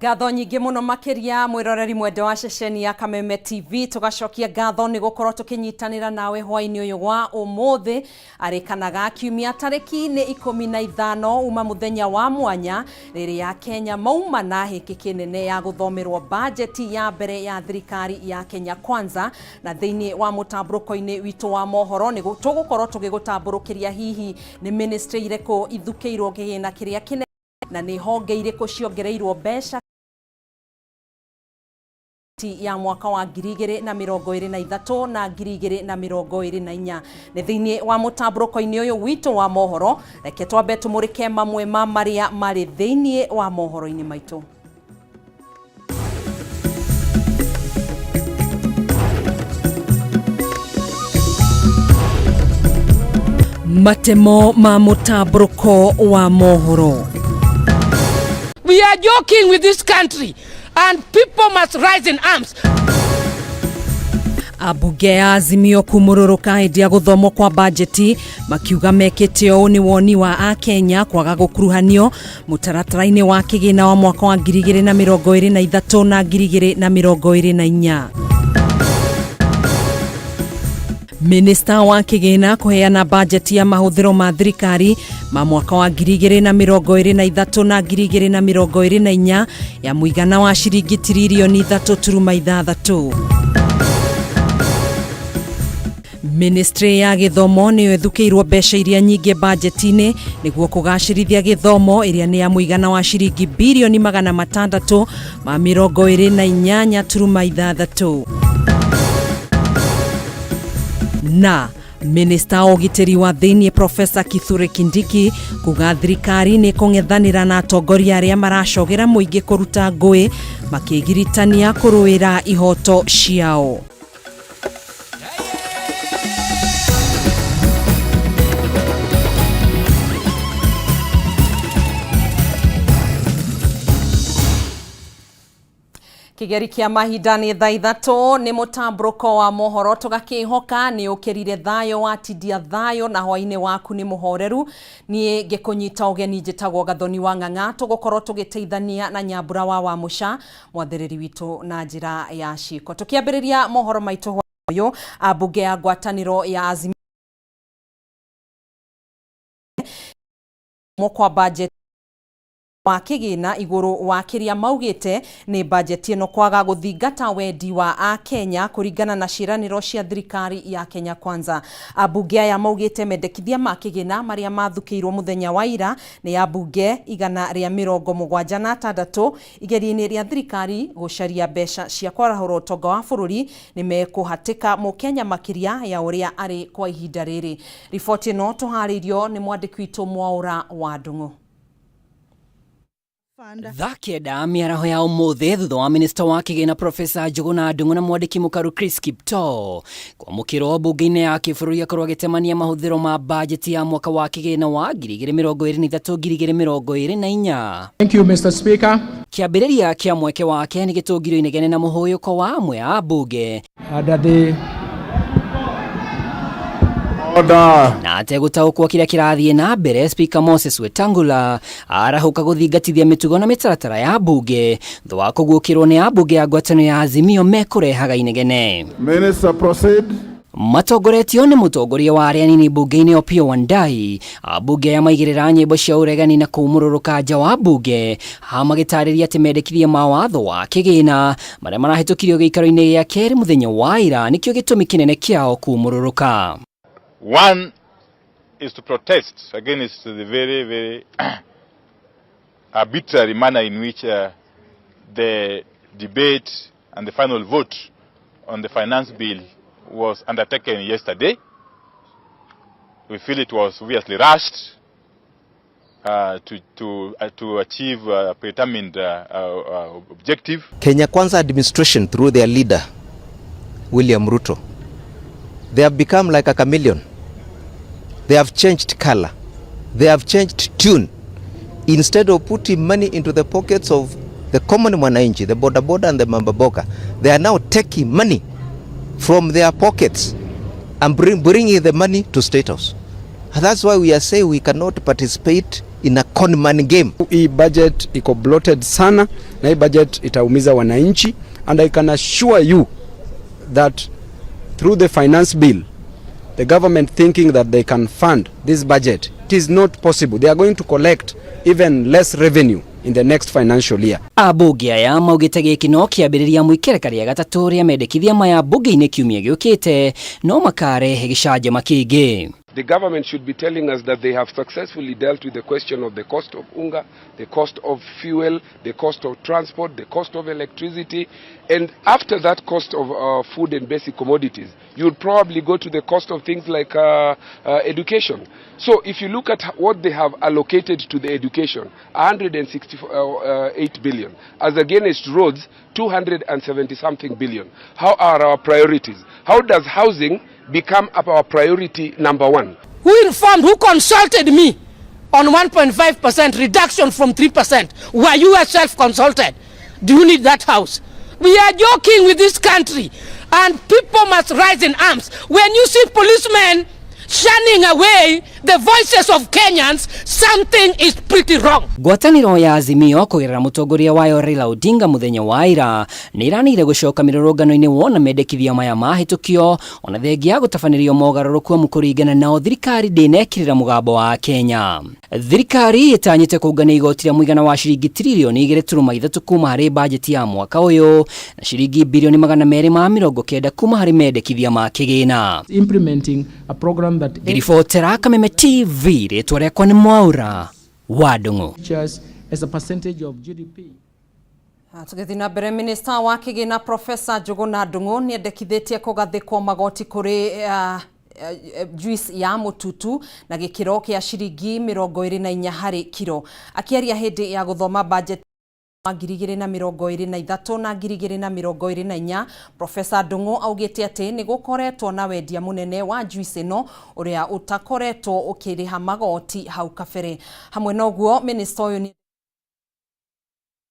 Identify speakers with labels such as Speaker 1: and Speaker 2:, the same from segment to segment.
Speaker 1: Ngatho nyingĩ mũno makĩria mwĩroreri mwende wa ceceni ya Kameme TV. Tũgacokia ngatho nĩ gũkorwo tũkĩnyitanĩra nawe hwainĩ ũyũ wa ũmũthĩ, arĩ kana ga kiumia tarĩki nĩ 15, uma mũthenya wa mwanya rĩrĩa Kenya mauma na hĩkĩkĩ nene ya gũthomerwo bajeti ya mbere ya thirikari ya Kenya Kwanza. Na thĩinĩ wa mũtambũrũko-inĩ witũ wa mohoro nĩ tũgũkorwo tũgĩgũtambũrũkĩria hihi nĩ ministry irĩkũ ithukĩirwo kĩgĩna kĩrĩa kĩnene na nĩ honge irĩkũ ciongereirwo mbeca ya mwaka wa 2023 na 2024. Nĩ thĩinĩ wa mũtambũrũko-inĩ ũyũ witũ wa mohoro, reke twambe tũmũrĩke mamwe ma marĩa marĩ thĩinĩ wa mohoro-inĩ maitũ. Matemo ma mũtambũrũko wa mohoro.
Speaker 2: We are joking with this country and people must rise in arms.
Speaker 1: Ambunge ya Azimio kumũrũrũka hĩndĩ ya gũthomwo kwa bajeti, makiuga mekĩte ũũ nĩ woni wa Akenya kwaga gũkuruhanio mũtaratara-inĩ wa kĩgĩna wa mwaka wa 2023 na 2024. Minista wa kĩgĩna kũheana bajeti ya mahũthĩro ma thirikari ma mwaka wa 2023 na 2024 ya mũigana wa ciringi tiririoni 3.6. Ministry ya gĩthomo nĩyo ĩthukĩirwo mbeca iria nyingĩ bajeti-inĩ nĩguo kũgacĩrithia gĩthomo, ĩrĩa nĩ ya mũigana wa ciringi birioni 628.6. Na minista wa ũgitĩri wa thĩinĩ Profesa Kithure Kindiki kuga thirikari nĩ kũng'ethanĩra na atongoria arĩa maracogera mũingĩ kũruta ngũĩ makĩgiritania kũrũĩra ihoto ciao. Kĩgeri kĩa mahinda nĩ thaa 3, nĩ mũtambũrũko wa mohoro. Tũgakĩhoka nĩ ũkĩrire thayũ, watindia thayũ na hwainĩ waku nĩ mũhoreru. Niĩ ngĩkũnyita ũgeni njĩtagwo Gathoni wa Ng'ang'a. Tũgũkorwo tũgĩteithania na Nyambura wa Wamũca, mwathĩrĩri witũ na njĩra ya ciĩko. Tũkĩambĩrĩria mohoro maitũ ũyũ, ambunge ya ngwatanĩro ya Azimio kwa budget wa kĩgĩna igũrũ wa kĩrĩa maugĩte nĩ bajeti ĩno kwaga gũthingata wendi wa Akenya kũringana na ciĩranĩro cia thirikari ya Kenya Kwanza. Ambunge aya maugĩte mendekithia ma kĩgĩna marĩa mathukĩirwo mũthenya wa ira nĩ ambunge 176 igeria-inĩ rĩa thirikari gũcaria mbeca cia kwarahũra ũtonga wa bũrũri nĩ mekũhatĩka mũkenya makĩria ya ũrĩa arĩ kwa ihinda rĩrĩ. Riboti ĩno tũharĩirio nĩ mwandĩki witũ Mwaũra wa Ndung'u.
Speaker 3: Thaa 9 mĩaraho ya ũmũthĩ, thutha wa minista wa kĩgĩna Profesa Njũgũna Ndung'u na mwandĩki mũkaru Chris Kiptoo kwamũkĩrwo mbunge-inĩ ya kĩbũrũri akorwo agĩtemania mahũthĩro ma bajeti ya mwaka wa kĩgĩna wa 2023 2024.
Speaker 4: Thank you, Mr. Speaker.
Speaker 3: Kĩambĩrĩria kĩa mweke wake nĩ gĩtũngirwo inegene na mũhũyũko wa amwe a mbunge.
Speaker 4: Under the
Speaker 5: Order.
Speaker 3: Na ategũtaũkwo kĩrĩa kĩrathiĩ na mbere, Speaker Moses Wetangula arahũka gũthingatithia mĩtugo na mĩtaratara ya mbunge thutha wa kũguũkĩrwo nĩ ambunge ya ngwatanĩro ya Azimio mekũrehaga inegene.
Speaker 5: Minister, proceed.
Speaker 3: Matongoretio nĩ mũtongoria wa arĩa anini mbunge-inĩ Opiyo Wandayi, ambunge aya maigĩrĩra nyĩmbo cia ũregani na kũmũrũrũka nja wa mbunge, haha magĩtarĩria atĩ mendekithia ma watho wa kĩgĩna marĩa marahĩtũkirio gĩikaro-inĩ gĩa kerĩ mũthenya wa ira nĩkĩo gĩtũmi kĩnene kĩao kumũrũrũka.
Speaker 5: One is to protest against the very, very arbitrary manner in which the debate and the final vote on the finance bill was undertaken yesterday. We feel it was obviously rushed to achieve a predetermined objective.
Speaker 6: Kenya Kwanza administration, through their leader, William Ruto, they have become like a chameleon. They have changed color. They have changed tune. Instead of putting money into the pockets of the common mwananchi, the boda boda and the mama mboga, they are now taking money from their pockets and bringing the money to State House. And that's why we are saying we cannot participate in a con man game.
Speaker 7: Hii budget iko bloated sana na hii budget itaumiza wananchi, and I can assure you that through the finance bill, the government thinking that they can fund this budget, it is not possible. They are going to collect even less revenue in the next financial year.
Speaker 3: Ambunge aya maugĩte gĩkĩ no kĩambĩrĩria mwĩkereka rĩa gatatũ rĩa mendekithia maya mbunge-inĩ kiumia gĩũkĩte no makarehe gĩcanjama kĩngĩ.
Speaker 8: The government should be telling us that they have successfully dealt with the question of the cost of unga, the cost of fuel, the cost of transport, the cost of electricity, and after that cost of food and basic commodities, you'll probably go to the cost of things like education. So if you look at what they have allocated to the education, 168 billion, as against roads, 270 something billion. How are our priorities? How does housing become our priority number one?
Speaker 2: Who informed, who consulted me on 1.5% reduction from 3%? Were you yourself consulted? Do you need that house? We are joking with this country, and people must rise in arms. When you see policemen shunning away the voices of Kenyans, something is pretty wrong.
Speaker 3: Ngwatanĩro ya Azimio kũgerera mũtongoria wayo Raila Odinga mũthenya wa ira nĩ ĩranĩire gũcoka mĩrũrũngano-inĩ wona mendekithia maya mahĩtũkio ona thengia ya gũtabanĩrio mogarũrũku amu kũringana nao thirikari ndĩnekĩrĩra mũgambo wa Kenya. Thirikari ĩtanyĩte kũngania igoti rĩa mũigana wa ciringi tiririoni 2.3 kuma harĩ bajeti ya mwaka ũyũ na ciringi birioni 290 kuma harĩ mendekithia ma kĩgĩna.
Speaker 4: Implementing a program that
Speaker 3: Ngiribotera Kameme TV, rĩtwa rĩakwa nĩ Mwaura wa Ndung'u.
Speaker 4: As a percentage of GDP.
Speaker 1: Tũgĩthiĩ na mbere, minista wa kĩgĩna Professor Njuguna Ndung'u nĩendekithĩtie kũgathĩkwo magoti kũrĩ juice ya mũtutu na gĩkĩro kĩa ciringi 24 harĩ kiro. Akĩaria hĩndĩ ya gũthoma budget wa 2023 na 2024, Professor Ndung'u augĩte atĩ nĩ gũkoretwo na wendia mũnene wa juice ĩno ũrĩa ũtakoretwo ũkĩrĩha magoti hau kabere. Hamwe na ũguo, minista ũyũ nĩ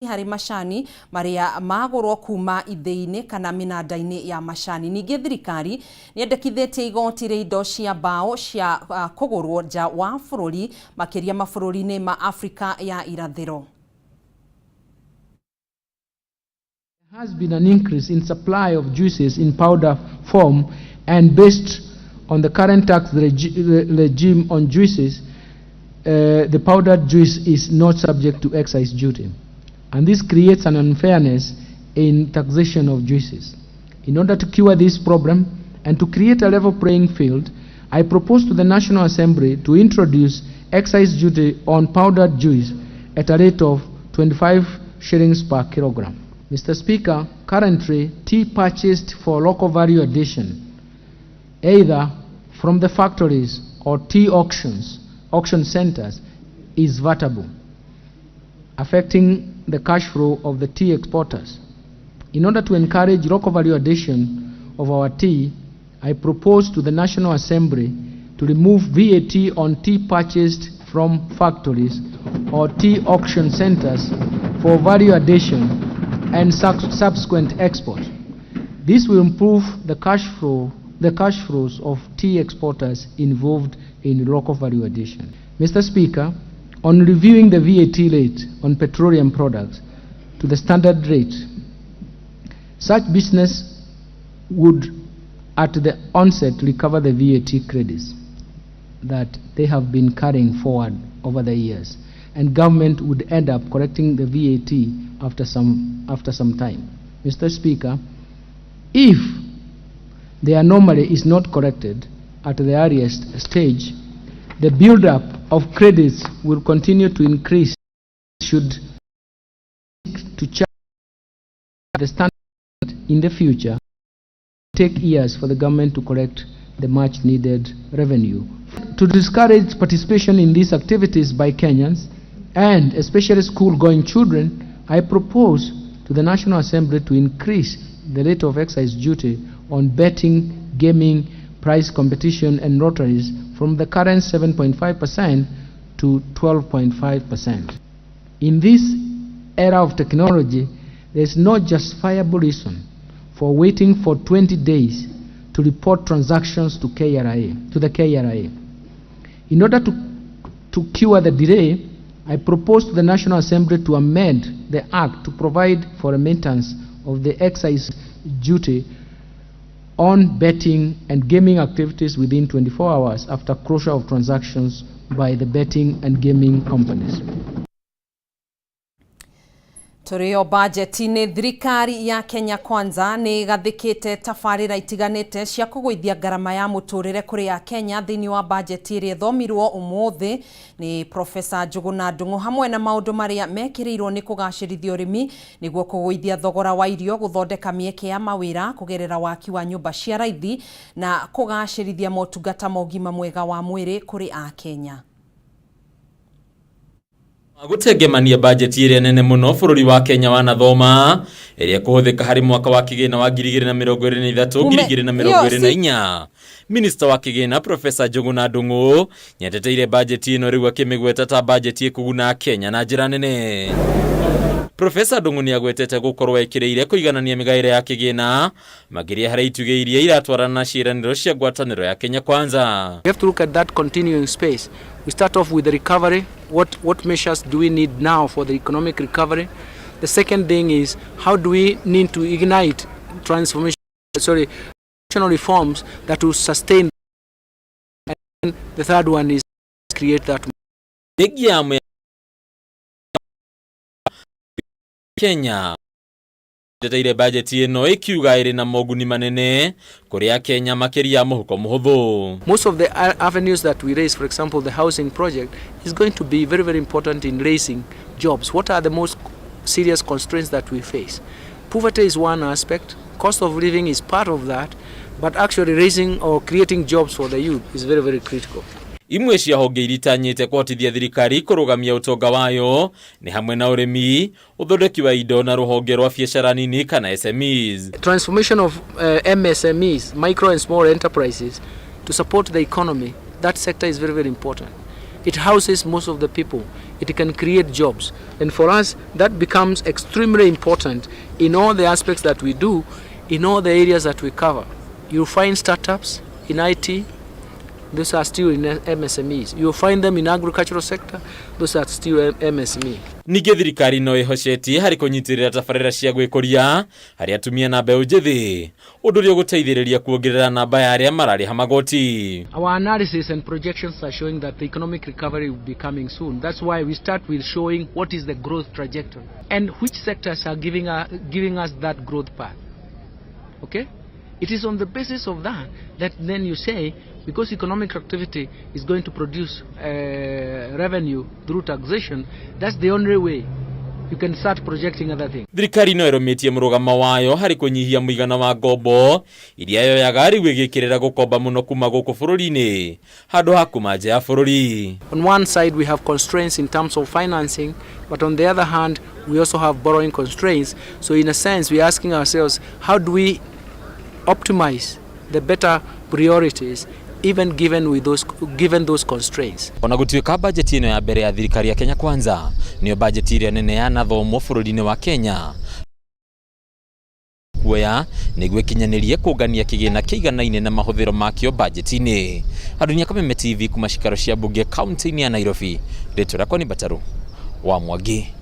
Speaker 1: harĩ macani marĩa magũrwo kuma ithĩi-inĩ kana mĩnanda-inĩ ya macani. Ningĩ thirikari nĩendekithĩtie igoti rĩa indo cia mbaũ cia kũgũrwo nja wa bũrũri makĩria mabũrũri-inĩ ma Afrika ya irathĩro.
Speaker 4: There has been an increase in supply of juices in powder form, and based on the current tax regime on juices, the powdered juice is not subject to excise duty. And this creates an unfairness in taxation of juices. In order to cure this problem and to create a level playing field, I propose to the National Assembly to introduce excise duty on powdered juice at a rate of 25 shillings per kilogram. Mr. Speaker, currently tea purchased for local value addition, either from the factories or tea auctions, auction centers, is vatable, affecting the cash flow of the tea exporters. In order to encourage local value addition of our tea, I propose to the National Assembly to remove VAT on tea purchased from factories or tea auction centers for value addition and subsequent export. This will improve the cash flows of tea exporters involved in local value addition. Mr. Speaker, on reviewing the VAT rate on petroleum products to the standard rate, such business would at the onset recover the VAT credits that they have been carrying forward over the years, and government would end up collecting the VAT after some time. Mr. Speaker, if the anomaly is not corrected at the earliest stage, the build-up of credits will continue to increase should to charge the standard in the future take years for the government to collect the much needed revenue. To discourage participation in these activities by Kenyans and especially school-going children, I propose to the National Assembly to increase the rate of excise duty on betting, gaming, price competition and lotteries from the current 7.5% to 12.5%. In this era of technology, there is no justifiable reason for waiting for 20 days to report transactions to KRA, to the KRA. In order to cure the delay, I propose to the National Assembly to amend the Act to provide for remittance of the excise duty on betting and gaming activities within 24 hours after closure of transactions by the betting and gaming companies.
Speaker 1: Tũrĩ o bajeti-inĩ, thirikari ya Kenya Kwanza nĩ ĩgathĩkĩte tabarĩra itiganĩte cia kũgũithia ngarama ya mũtũrĩre kũrĩ Akenya thĩinĩ wa bajeti ĩrĩa ĩthomirwo ũmũthĩ nĩ Profesa Njũgũna Ndung'u, hamwe na maũndũ marĩa mekĩrĩirwo nĩ kũgacĩrithia ũrĩmi nĩguo kũgũithia thogora wa irio, gũthondeka mĩeke ya mawĩra kũgerera waki wa nyũmba cia raithi na kũgacĩrithia motungata ma ũgima mwega wa mwĩrĩ kũrĩ Akenya.
Speaker 9: Gũtengemania bajeti ĩrĩa nene mũno bũrũri wa Kenya wanathoma ĩrĩa ĩkũhũthĩka harĩ mwaka wa kĩgĩna wa 2023 2024. Minista wa kĩgĩna Profesa Njũgũna Ndung'u nĩateteire bajeti ĩno rĩu akĩmĩgweta ta bajeti ĩkũguna Kenya na njĩra nene. Profesa Ndung'u nĩagwetete gũkorwo ekĩrĩire kũiganania mĩgaĩre ya kĩgĩna makĩria harĩ itugĩ iria iratwarana na ciĩranĩro cia ngwatanĩro ya Kenya Kwanza.
Speaker 4: We have to look at that continuing space. We start off with the recovery. What measures do we need now for the economic recovery? The second thing is, how do we need to ignite transformation, sorry, reforms that will sustain? And the third one is create that.
Speaker 9: Bengi ya Kenya teteire bajeti ĩno ĩkiuga ĩrĩ na moguni manene kũrĩ Akenya makĩria mũhuko mũhũthũ.
Speaker 4: Most of the avenues that we raise, for example, the housing project, is going to be very, very important in raising jobs. What are the most serious constraints that we face? Poverty is one aspect, cost of living is part of that, but actually raising or creating jobs for the youth is very, very critical.
Speaker 9: Imwe cia honge iria itanyĩte kũhotithia thirikari kũrũgamia ũtonga wayo nĩ hamwe na ũrĩmi, ũthondeki wa indo na rũhonge rwa biacara nini kana SMEs.
Speaker 4: Transformation of MSMEs, micro and small enterprises, to support the economy, that sector is very, very important. It houses most of the people. It can create jobs. And for us, that becomes extremely important in all the aspects that we do, in all the areas that we cover. You'll find startups in IT, those are still in MSMEs. You'll find them in agricultural sector, those are still MSME.
Speaker 9: Ningĩ thirikari no ĩhocetie harĩ kũnyitĩrĩra tabarĩra cia gwĩkũria harĩ atumia na mbeũ njĩthĩ, ũndũ ũrĩa ũgũteithĩrĩria kuongerera namba ya arĩa mararĩha magoti.
Speaker 4: Our analysis and projections are showing that the economic recovery will be coming soon. That's why we start with showing what is the growth trajectory and which sectors are giving us that growth path. Okay? It is on the basis of that that then you say, because economic activity is going to produce revenue through taxation, that's the only way you can start projecting other things.
Speaker 9: Thirikari no ĩrũmĩtie mũrũgamo wayo harĩ kũnyihia mũigana wa ngombo iria yoyaga rĩu ĩgĩkĩrĩra gũkomba mũno kuma gũkũ bũrũri-inĩ handũ ha kuma nja ya bũrũri.
Speaker 4: On one side we have constraints in terms of financing, but on the other hand we also have borrowing constraints. So in a sense we are asking ourselves, how do we optimize the better priorities even given those constraints.
Speaker 9: Ona gũtuĩka bajeti ĩno ya mbere ya thirikari ya Kenya Kwanza nĩyo bajeti ĩrĩa nene yanathomwo bũrũri-inĩ wa Kenya kuoya nĩguo ĩkinyanĩrie kũngania kĩgĩna kĩiganaine na mahũthĩro makĩo bajeti-inĩ. Adunia Kameme TV kuma cikaro cia mbunge kaunti-inĩ ya Nairobi, rĩtwa rĩakwa nĩ Bataru wa Mwangi.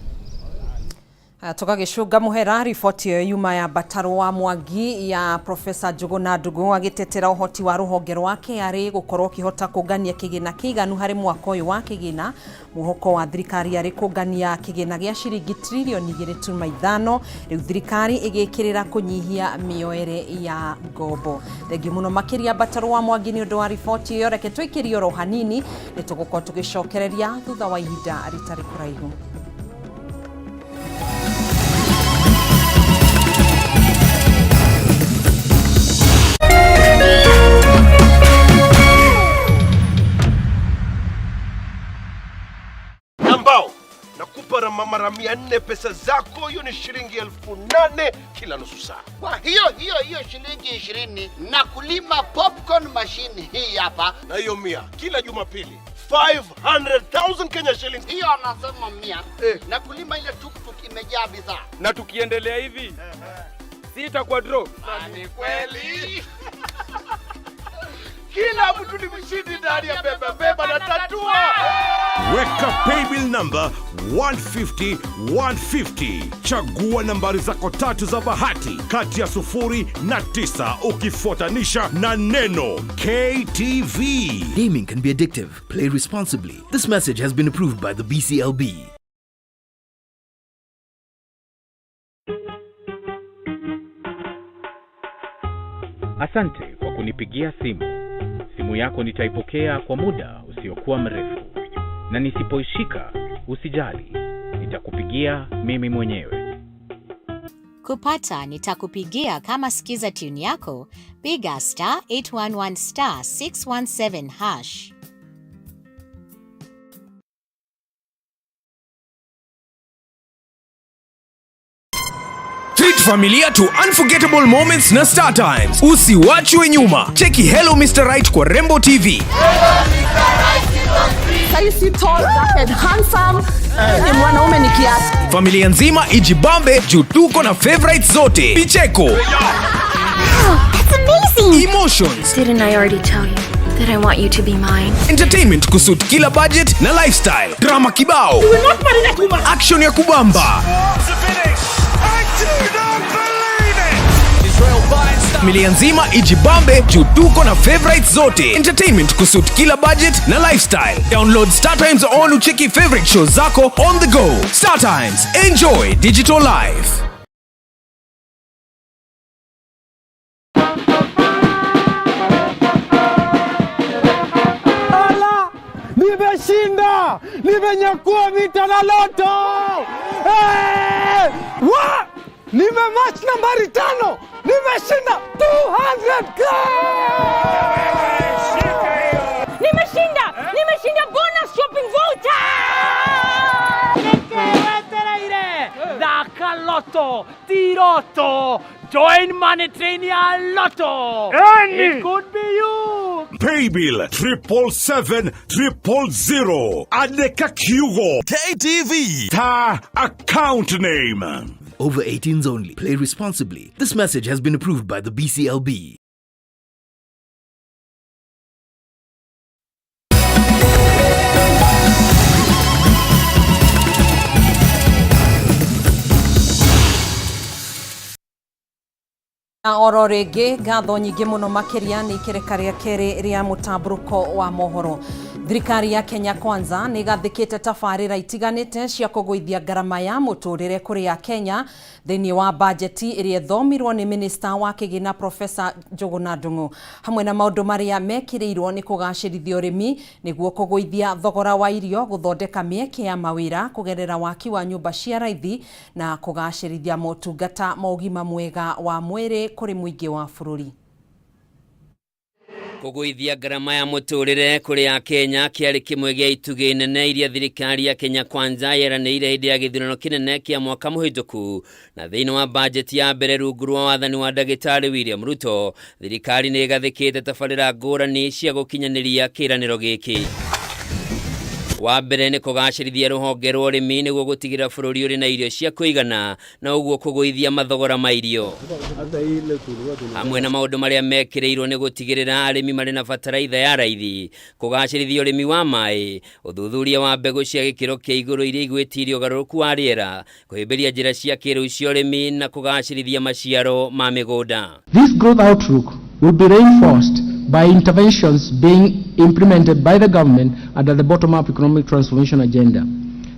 Speaker 1: Tũgagĩcũnga mũhera riboti ĩyo yuma ya Bataru wa Mwangi ya Profesa Njũgũna Ndung'u agĩtetera ũhoti wa rũhonge rwa KRA gũkorwo ũkĩhota kũngania kĩgĩna kĩiganu harĩ mwaka ũyũ wa kĩgĩna. Mwĩhoko wa thirikari arĩ kũngania kĩgĩna gĩa ciringi tririoni 2.5, rĩu thirikari ĩgĩkĩrĩra kũnyihia mĩoere ya ngombo. Thengiũ mũno makĩria Bataru wa Mwangi nĩ ũndũ wa riboti ĩyo. Reke tũikĩrie oro hanini, nĩ tũgũkorwo tũgĩcokereria thutha wa ihinda rĩtarĩ kũraihu.
Speaker 10: Ambao nakupa mara 400 pesa zako, hiyo ni shilingi 8,000 kila nusu saa.
Speaker 11: Kwa hiyo hiyo hiyo shilingi 20 na kulima popcorn machine hii hapa.
Speaker 10: Na hiyo 100 kila Jumapili 500,000 Kenya shillings.
Speaker 11: Hiyo anasema 100 na kulima ile tuktuk imejaa bidhaa.
Speaker 12: Na tukiendelea hivi sitakuwa draw.
Speaker 11: Ni kweli.
Speaker 10: Kila mtu ni mshindi ndani ya beba beba na tatua.
Speaker 12: Weka paybill number 150 150. Chagua nambari zako tatu za bahati kati ya sufuri na tisa ukifuatanisha na neno KTV.
Speaker 13: Gaming can be addictive. Play responsibly. This message has been approved by the BCLB.
Speaker 14: Asante kwa kunipigia simu. Simu yako nitaipokea kwa muda usiokuwa mrefu, na nisipoishika usijali, nitakupigia mimi mwenyewe.
Speaker 15: Kupata nitakupigia kama skiza tune yako, piga star 811 star 617 hash.
Speaker 16: Treat familia to unforgettable moments na Star Times. Usiwachwe nyuma. Cheki Hello Mr. Right kwa Rembo TV.
Speaker 17: Saisi tall, dark and handsome. Ni mwanaume ni kiasi.
Speaker 16: Familia nzima ijibambe juu tuko na favorites zote. Vicheko.
Speaker 18: That's amazing!
Speaker 16: Emotions.
Speaker 18: Didn't I already tell you that I want you to be mine?
Speaker 16: Entertainment kusuit kila budget na lifestyle. Drama kibao.
Speaker 2: You will not marry that woman.
Speaker 16: Action ya kubamba. Familia nzima ijibambe juu tuko na favorites zote. Entertainment kusuit kila budget na lifestyle. Download Star Times on ucheki favorite shows zako on the go. Star Times, enjoy digital life.
Speaker 19: Ala, nimeshinda, nimenyakua vita na loto. Hey! Wa! Nimematch nambari tano, nimeshinda 200k.
Speaker 2: Nimeshinda! Nimeshinda bonus shopping voucher! Dhaka Lotto, Tiroto, join Money Train ya Lotto.
Speaker 12: Any.
Speaker 2: It could be you.
Speaker 12: Paybill 777 000. Andika kiugo
Speaker 13: KTV.
Speaker 12: Ta account name.
Speaker 13: Over 18s only. Play responsibly. This message has been approved by the BCLB.
Speaker 1: Na oro rĩngĩ ngatho nyingĩ mũno makĩria nĩ ikereka rĩa kerĩ rĩa mũtambũrũko wa mohoro. Thirikari ya Kenya Kwanza nĩ ĩgathĩkĩte tabarĩra itiganĩte cia kũgũithia ngarama ya mũtũrĩre kũrĩ Akenya thĩinĩ wa bajeti ĩrĩa ĩthomirwo nĩ minista wa kĩgĩna Profesa Njũgũna Ndung'u, hamwe na maũndũ marĩa mekĩrĩirwo nĩ kũgacĩrithia ũrĩmi nĩguo kũgũithia thogora wa irio, gũthondeka mĩeke ya mawĩra kũgerera waki wa nyũmba cia raithi na kũgacĩrithia motungata ma ũgima mwega wa mwĩrĩ kũrĩ mũingĩ wa bũrũri.
Speaker 20: Kũgũithia ngarama ya mũtũrĩre kũrĩ Akenya kĩarĩ kĩmwe gĩa itugĩ nene iria thirikari ya Kenya Kwanza yeranĩire hĩndĩ ya gĩthurano kĩnene kĩa mwaka mũhĩtũku. Na thĩinĩ wa bajeti ya mbere rungu rwa wathani wa ndagĩtarĩ William Ruto, thirikari nĩ ĩgathĩkĩte tabarĩra ngũrani cia gũkinyanĩria kĩĩranĩro gĩkĩ. Wa mbere nĩ kũgacĩrithia rũhonge rwa ũrĩmi nĩguo gũtigĩrĩra bũrũri ũrĩ na irio cia kũigana na ũguo kũgũithia mathogora ma irio. Hamwe na maũndũ marĩa mekĩrĩirwo nĩ gũtigĩrĩra arĩmi marĩ na bataraitha ya raithi, kũgacĩrithia ũrĩmi wa maĩ, ũthuthuria wa mbegũ cia gĩkĩro kĩa igũrũ iria igwĩtiria ũgarũrũku wa rĩera, kũhĩmbĩria njĩra cia kĩrĩu cia ũrĩmi na kũgacĩrithia maciaro ma mĩgũnda.
Speaker 4: This growth outlook will be reinforced by interventions being implemented by the government under the bottom-up economic transformation agenda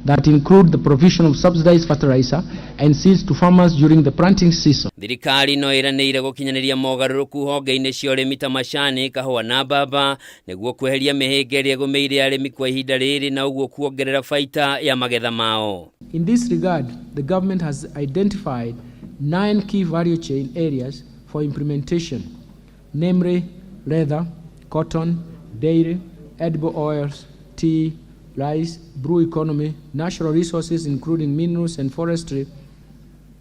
Speaker 4: that include the provision of subsidized fertilizer and seeds to farmers during the planting season.
Speaker 20: Thirikari no ĩranĩire gũkinyanĩria mogarũrũku honge-inĩ cia ũrĩmi ta macani, kahũa na mbamba nĩguo kweheria mĩhĩnga ĩrĩa ĩgũmĩire arĩmi kwa ihinda rĩrĩ na ũguo kuongerera baita ya magetha mao.
Speaker 4: In this regard, the government has identified 9 key value chain areas for implementation, namely leather, cotton, dairy, edible oils, tea, rice, blue economy, natural resources including minerals and forestry,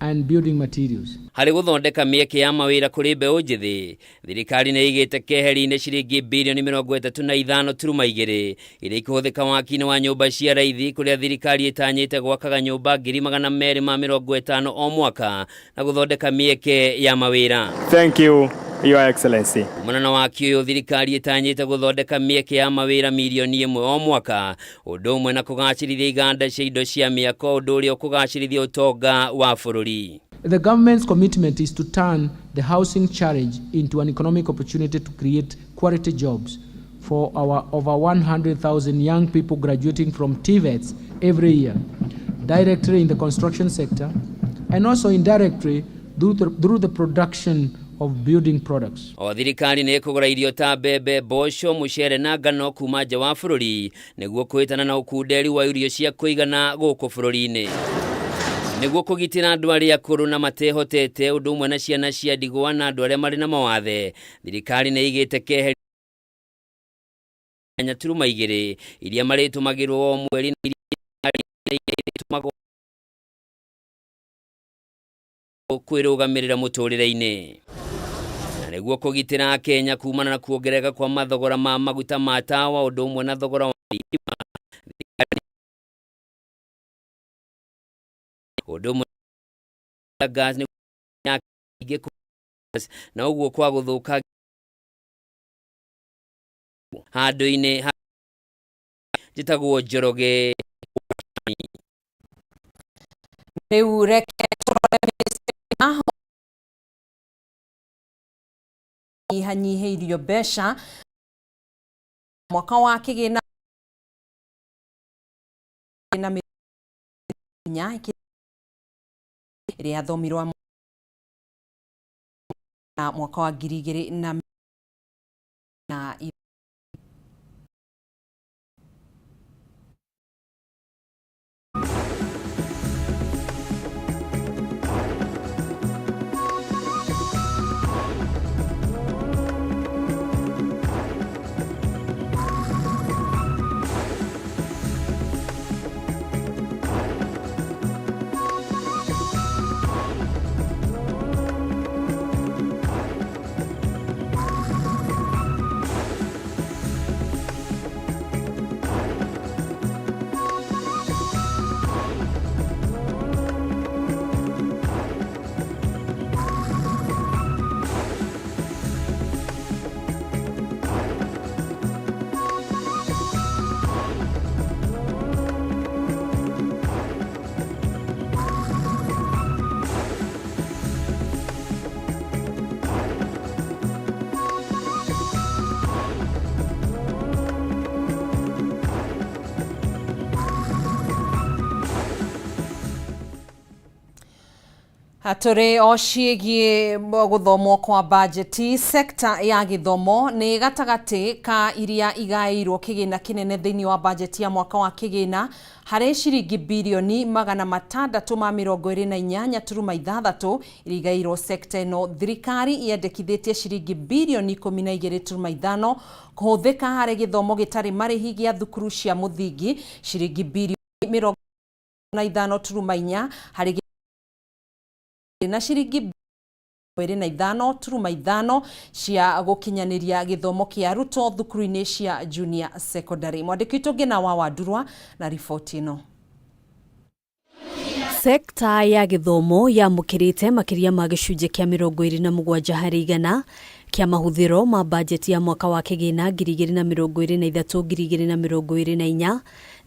Speaker 4: and building materials.
Speaker 20: Harĩ gũthondeka mĩeke ya mawĩra kũrĩ mbeũ njĩthĩ, thirikari nĩ ĩigĩte keheri-inĩ ciringi birioni 35.2 iria ikũhũthĩka waki-inĩ wa nyũmba cia raithi kũrĩa thirikari ĩtanyĩte gwakaga nyũmba 250,000 o mwaka na gũthondeka mĩeke ya mawĩra.
Speaker 21: Thank you, Your Excellency.
Speaker 20: Kumana na waki ũyũ thirikari ĩtanyĩte gũthondeka mĩeke ya mawĩra milioni 1 o mwaka, ũndũ ũmwe na kũgacĩrithia iganda cia indo cia mĩako, ũndũ ũrĩa ũkũgacĩrithia ũtonga wa bũrũri.
Speaker 4: The government's commitment is to turn the housing challenge into an economic opportunity to create quality jobs for our over 100,000 young people graduating from TVETs every year, directly in the construction sector and also indirectly through the production of building products.
Speaker 20: O thirikari nĩ ĩkũgũra irio ta mbembe, mboco, mũcere na ngano kuma nja wa bũrũri nĩguo kũhĩtana na ũkunderi wa irio cia kũigana gũkũ bũrũri-inĩ. Nĩguo kũgitĩra andũ arĩa akũrũ na matehotete, ũndũ ũmwe na ciana cia ndigwa na andũ arĩa marĩ na mawathe, thirikari nĩ ĩigĩte keheri 8.2 iria marĩtũmagĩrwo o mweri na iria irĩtũmagwo kwĩrũgamĩrĩra mũtũrĩre-inĩ. Na nĩguo kũgitĩra Akenya kumana na kuongerereka kwa mathogora ma maguta ma tawa ũndũ ũmwe na thogora wa thitima, ũndũ ũmwe na gas nĩ na ũguo kwa gũthũka handũ-inĩ ha njĩtagwo Njoroge.
Speaker 1: Rĩu reke tũrore nyihanyihĩirio mbeca mwaka wa kĩgĩna na mĩnya ĩrĩa yathomirwo na mwaka wa 2000 na Tũrĩ o ciĩgiĩ gũthomwo kwa bajeti, sekta ya gĩthomo nĩ gatagatĩ ka iria igaĩirwo kĩgĩna kĩnene thĩinĩ wa bajeti ya mwaka wa kĩgĩna harĩ ciringi birioni 628.6 iria igaĩirwo sekta ĩno. Thirikari yendekithĩtie ciringi birioni 12.5 kũhũthĩka harĩ gĩthomo gĩtarĩ marĩhi gĩa thukuru cia mũthingi, ciringi birioni 45.4 harĩ na ciringi 25.5 cia gũkinyanĩria gĩthomo kĩa arutwo thukuru-inĩ cia junior secondary. Mwandĩki witũ Ngina wa Wandurwa na riboti ĩno.
Speaker 22: Sekta ya gĩthomo yamũkĩrĩte makĩria ma gĩcunjĩ kĩa 27 harĩ igana kĩa mahũthĩro ma bajeti ya mwaka wa kĩgĩna 2023 2024,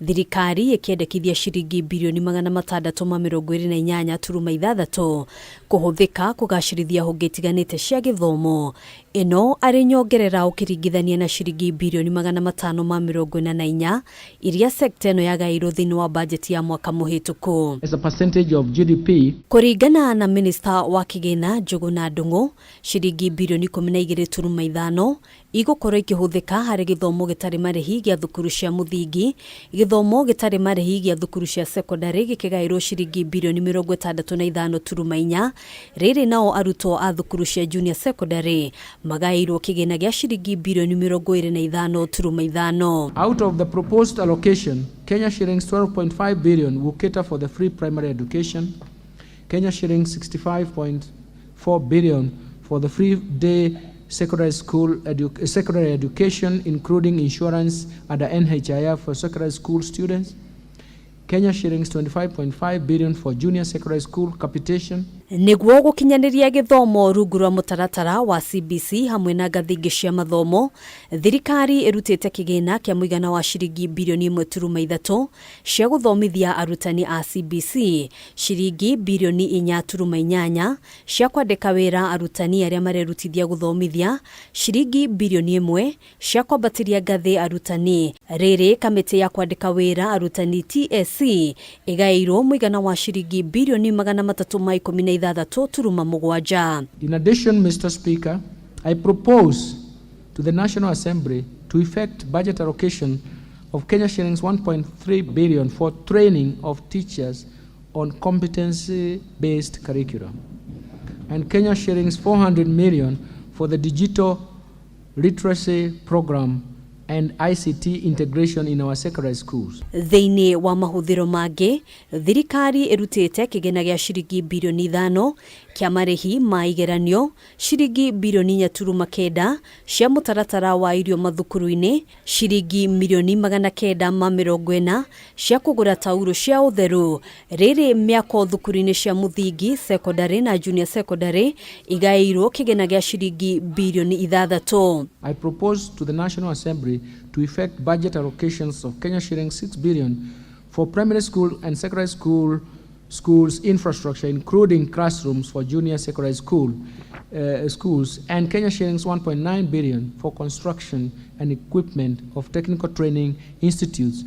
Speaker 22: thirikari ĩkĩendekithia ciringi birioni 628.6 kũhũthĩka kũgacĩrithia honge itiganĩte cia gĩthomo. Ĩno arĩ nyongerera ũkĩringithania na ciringi birioni 544 iria sekta ĩno yagaĩirwo thĩinĩ wa bajeti ya mwaka mũhĩtũku.
Speaker 4: As a percentage of GDP.
Speaker 22: Kũringana na minista wa kĩgĩna Njũgũna Ndung'u, ciringi birioni 12.5 igũkorwo ikĩhũthĩka harĩ gĩthomo gĩtarĩ marĩhi gĩa thukuru cia mũthingi, gĩthomo gĩtarĩ marĩhi gĩa thukuru cia secondary gĩkĩgaĩrwo ciringi birioni 65.4, rĩrĩ nao arutwo a thukuru cia junior secondary magaĩirwo kĩgĩna gĩa ciringi birioni 25.5.
Speaker 4: Out of the proposed allocation, Kenya shillings 12.5 billion will cater for the free primary education, Kenya shillings 65.4 billion for the free day secondary school secondary education, including insurance under NHIF for secondary school students, Kenya shillings 25.5 billion for junior secondary school capitation.
Speaker 22: Nĩguo gũkinyanĩria gĩthomo rungu rwa mũtaratara wa CBC hamwe na ngathĩ ingĩ cia mathomo, thirikari ĩrutĩte kĩgĩna kĩa mũigana wa ciringi birioni ĩmwe turuma ithatũ cia gũthomithia arutani a CBC, ciringi birioni inya turuma inyanya cia kwandĩka wĩra arutani arĩa marerutithia gũthomithia, ciringi birioni ĩmwe cia kwambatĩria ngathĩ arutani. Rĩrĩ kamĩtĩ ya kwandĩka wĩra arutani TSC ĩgaĩirwo mũigana wa ciringi birioni magana matatũ ma ikũmi na ithathatũ turuma mũgwanja.
Speaker 4: In addition, Mr. Speaker, I propose to the National Assembly to effect budget allocation of Kenya shillings 1.3 billion for training of teachers on competency-based curriculum, and Kenya shillings 400 million for the digital literacy program and ICT integration in our secondary schools.
Speaker 22: Thĩinĩ wa mahũthĩro mangĩ, thirikari ĩrutĩte kĩgĩna gĩa ciringi birioni ithano kĩa marĩhi ma igeranio, ciringi birioni inya turuma kenda cia mũtaratara wa irio mathukuru-inĩ, ciringi mirioni magana kenda ma mĩrongo ĩna cia kũgũra tauro cia ũtheru. Rĩrĩ mĩako thukuru-inĩ cia mũthingi, secondary na junior secondary igaĩirwo kĩgĩna gĩa ciringi birioni ithathatũ.
Speaker 4: I propose to the National Assembly to effect budget allocations of Kenya shillings 6 billion for primary school and secondary school schools infrastructure, including classrooms for junior secondary schools, and Kenya shillings 1.9 billion for construction and equipment of technical training institutes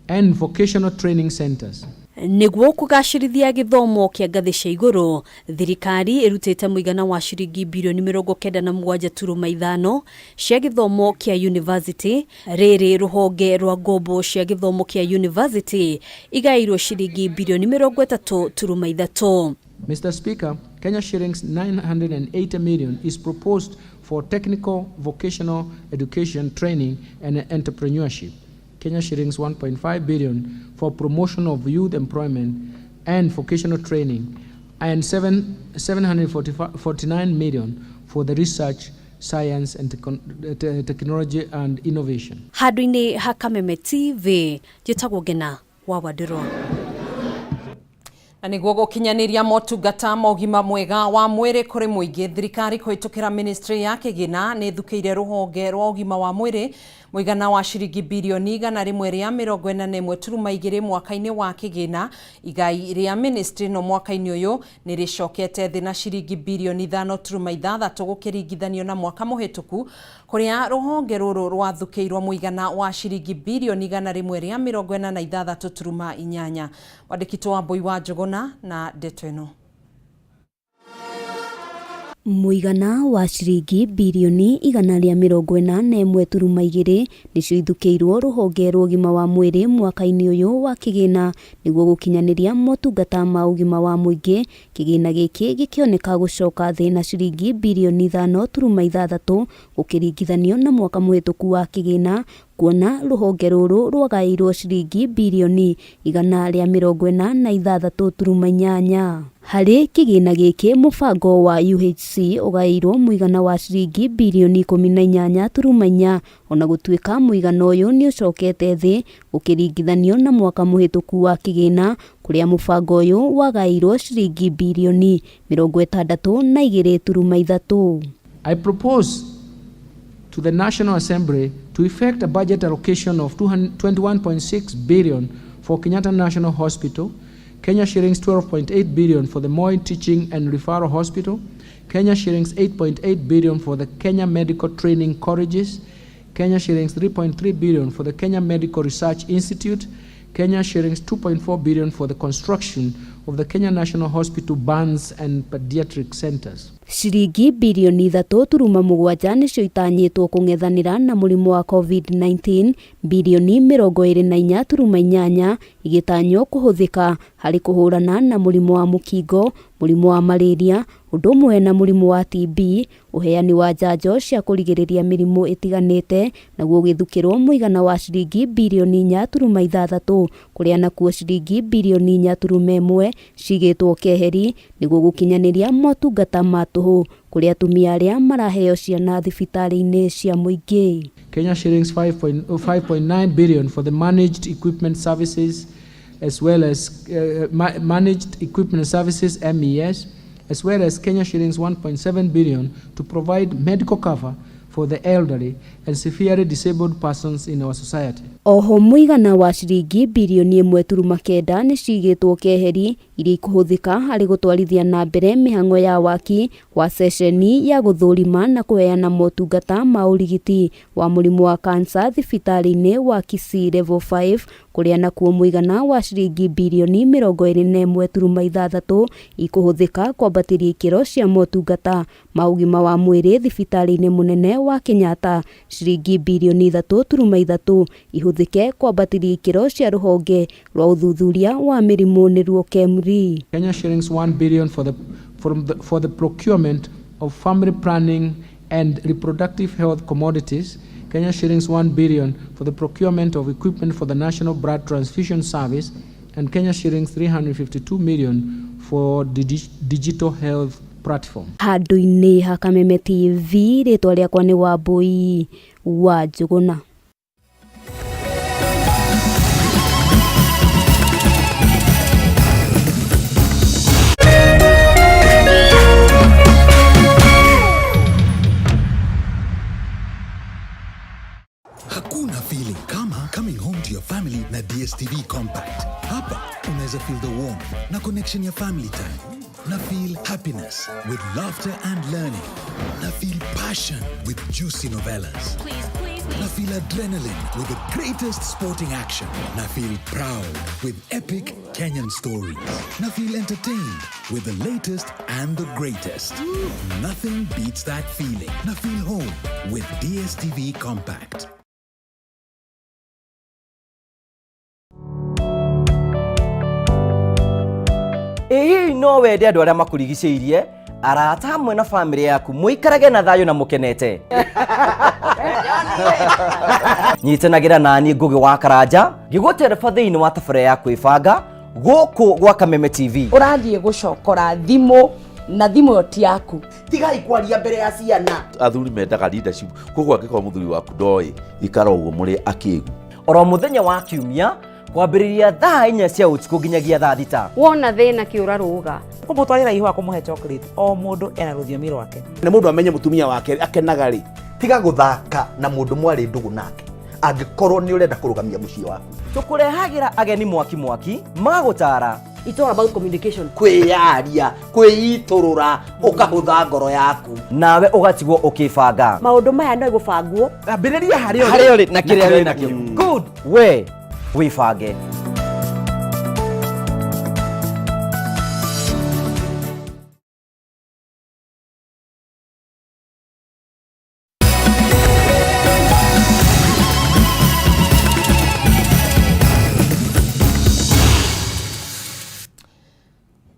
Speaker 4: and vocational training centers.
Speaker 22: Nĩguo kũgacĩrithia gĩthomo kĩa ngathĩ cia igũrũ, thirikari ĩrutĩte mũigana wa ciringi birioni mĩrongo kenda na mũgwanja turuma ithano cia gĩthomo kĩa university. Rĩrĩ rũhonge rwa ngombo cia gĩthomo kĩa university igaĩirwo ciringi birioni mĩrongo ĩtatũ turuma ithatũ.
Speaker 4: Mr. Speaker, Kenya shillings 980 million is proposed for technical vocational education training and entrepreneurship. Kenya shillings 1.5 billion for promotion of youth employment and vocational training, and 749 million for the research, science and technology and innovation.
Speaker 22: Handũ-inĩ ha Kameme TV, njĩtagwo Ngena wa Wandirwa.
Speaker 1: Na nĩguo gũkinyanĩria motungata ma ũgima mwega wa mwĩrĩ kũrĩ mũingĩ, thirikari kũhĩtũkĩra ministry ya kĩgĩna nĩ ĩthukĩire rũhonge rwa ũgima wa mwĩrĩ mũigana wa ciringi birioni igana rĩmwe rĩa mĩrongo ĩna na ĩmwe turuma igĩrĩ mwaka-inĩ wa kĩgĩna. Igai rĩa ministry ĩno mwaka-inĩ ũyũ nĩ rĩcokete thĩ na ciringi birioni ithano turuma ithathatũ gũkĩringithanio na mwaka mũhĩtũku, kũrĩa rũhonge rũrũ rwathukĩirwo mũigana wa ciringi birioni igana rĩmwe rĩa mĩrongo ĩna na ithathatũ turuma inyanya. Mwandĩki wa Mbui wa Njũgũna na ndeto ĩno.
Speaker 5: Mũigana wa ciringi birioni igana rĩa mĩrongo ĩna na ĩmwe turuma igĩrĩ nĩcio ithukĩirwo rũhonge rwa ũgima wa mwĩrĩ mwaka-inĩ ũyũ wa kĩgĩna nĩguo gũkinyanĩria motungata ma ũgima wa mũingĩ. Kĩgĩna gĩkĩ gĩkĩoneka gũcoka thĩ na ciringi birioni ithano turuma ithathatũ gũkĩringithanio na mwaka mũhĩtũku wa kĩgĩna, kuona rũhonge rũrũ rwagaĩirwo ciringi birioni igana rĩa mĩrongo ĩna na ithathatũ turuma inyanya. Harĩ kĩgĩna gĩkĩ, mũbango wa UHC ũgaĩirwo mũigana wa ciringi birioni ikũmi na inyanya turuma inya, ona gũtuĩka mũigana ũyũ nĩ ũcokete thĩ ũkĩringithanio na mwaka mũhĩtũku wa kĩgĩna, kũrĩa mũbango ũyũ wagaĩirwo ciringi birioni mĩrongo ĩtandatũ na igĩrĩ turuma ithatũ.
Speaker 4: I propose to the National Assembly to effect a budget allocation of 21.6 billion for Kenyatta National Hospital, Kenya shillings 12.8 billion for the Moi Teaching and Referral Hospital, Kenya shillings 8.8 billion for the Kenya Medical Training Colleges, Kenya shillings 3.3 billion for the Kenya Medical Research Institute, Kenya shillings 2.4 billion for the construction of the Kenya National Hospital Burns and Pediatric Centers.
Speaker 5: Ciringi birioni ithatũ turuma mũgwanja nĩcio itanyĩtwo kũng'ethanĩra na mũrimũ wa COVID-19, birioni mĩrongo ĩrĩ na inya turuma inyanya igĩtanywo kũhũthĩka harĩ kũhũrana na mũrimũ wa mũkingo, mũrimũ wa malaria, ũndũ ũmwe na mũrimũ wa TB, ũheani wa njanjo cia kũrigĩrĩria mĩrimũ ĩtiganĩte, naguo ũgĩthukĩrwo mũigana wa ciringi birioni inya turuma ithathatũ, kũrĩa nakuo ciringi birioni inya turuma ĩmwe cigĩtwo keheri nĩguo gũkinyanĩria motungata ma tũhũ kũrĩ atumia arĩa maraheo ciana thibitarĩ-inĩ cia mũingĩ.
Speaker 4: Kenya shillings 5.9 billion for the managed equipment services, as well as managed equipment services MES, as well as Kenya shillings 1.7 billion to provide medical cover for the elderly and severely disabled persons in our society.
Speaker 5: Oho mũigana wa ciringi birioni 1.9 nĩ ciigĩtwo keheri iria ikũhũthĩka harĩ gũtwarithia na mbere mĩhang'o ya waki wa ceceni ya gũthũrima na kũheana motungata ma ũrigiti wa mũrimũ wa kansa thibitarĩ-inĩ wa Kisii Level 5 kũrĩa nakuo mũigana wa ciringi birioni 21.6 ikũhũthĩka kwambatĩria ikĩro cia motungata ma ũgima wa mwĩrĩ thibitarĩ-inĩ mũnene wa Kenyatta. Ciringi birioni 3.3 ihũthĩke kwambatĩria ikĩro cia rũhonge rwa ũthuthuria wa mĩrimũ nĩruo KEMRI.
Speaker 4: Kenya shillings 1 billion for the procurement of family planning and reproductive health commodities, Kenya shillings 1 billion for the procurement of equipment for the National Blood Transfusion Service, and Kenya shillings 352 million for the digital health platform.
Speaker 5: Handũ-inĩ ha Kameme TV, rĩtwa rĩakwa nĩ Wambui wa Njũgũna.
Speaker 6: Hakuna feeling kama coming home to your family na DStv Compact. Hapa unaweza feel the warmth na connection ya family time. Na feel happiness with laughter and learning. Na feel passion with juicy novellas.
Speaker 18: Please, please,
Speaker 6: Na feel adrenaline with the greatest sporting action. Na feel proud with epic Kenyan stories. Na feel entertained with the latest and the greatest. Nothing beats that feeling. Na feel home with DStv Compact.
Speaker 21: Ĩ hihi no wende andũ arĩa makũrigicĩirie, arata hamwe na bamĩrĩ yaku mũikarage na thayũ na mũkenete? Nyitanagĩra nani Ngũgĩ wa Karanja ngĩgũtereba thĩinĩ wa tabarĩra ya kwĩbanga gũkũ gwa Kameme TV.
Speaker 23: Ũrathiĩ gũcokora thimũ na thimũ ĩyo ti yaku.
Speaker 24: Tigai kwaria mbere ya ciana.
Speaker 25: Athuri mendaga leadership, koguo angĩkorwo mũthuri waku ndoĩ, ikara ũguo mũrĩ akĩgu.
Speaker 21: Oro mũthenya wa kiumia kwambĩrĩria thaa 4 cia ũtukũ nginyagia thaa 6.
Speaker 26: Wona thĩna kĩũra rũga.
Speaker 27: Kũmũtwarĩra ihũa, kũmũhe chocolate, o mũndũ ena rũthiomi rwake.
Speaker 24: Nĩ mũndũ amenye mũtumia wake akenaga rĩ. Tiga gũthaka na mũndũ mwarĩ ndũgũ nake angĩkorwo nĩ ũrenda kũrũgamia mũciĩ waku.
Speaker 21: Tũkũrehagĩra ageni mwaki mwaki magũtara.
Speaker 26: It's all about communication.
Speaker 24: Kwĩyaria, kwĩitũrũra, ũkahũtha ngoro yaku.
Speaker 21: Nawe ũgatigwo ũkĩbanga.
Speaker 26: Maũndũ maya no gũbangwo.
Speaker 24: Ambĩrĩria harĩa
Speaker 21: ũrĩ na kĩrĩa wĩ nakĩo. Good. We wĩbange.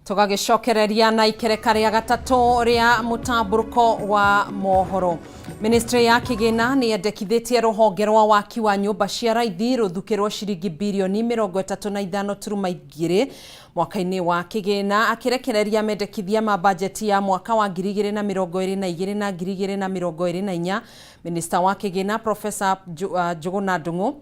Speaker 1: Tũgagĩcokereria na ikereka rĩa gatatũ rĩa mũtambũrũko wa mohoro. Ministry ya kĩgĩna nĩ yendekithĩtie rũhonge rwa waki wa nyũmba cia raithi rũthukĩrwo ciringi birioni 35.2 mwaka-inĩ wa kĩgĩna, akĩrekereria mendekithia ma bajeti ya mwaka wa 2022 na 2024. Minista wa kĩgĩna Professor Njũgũna Ndung'u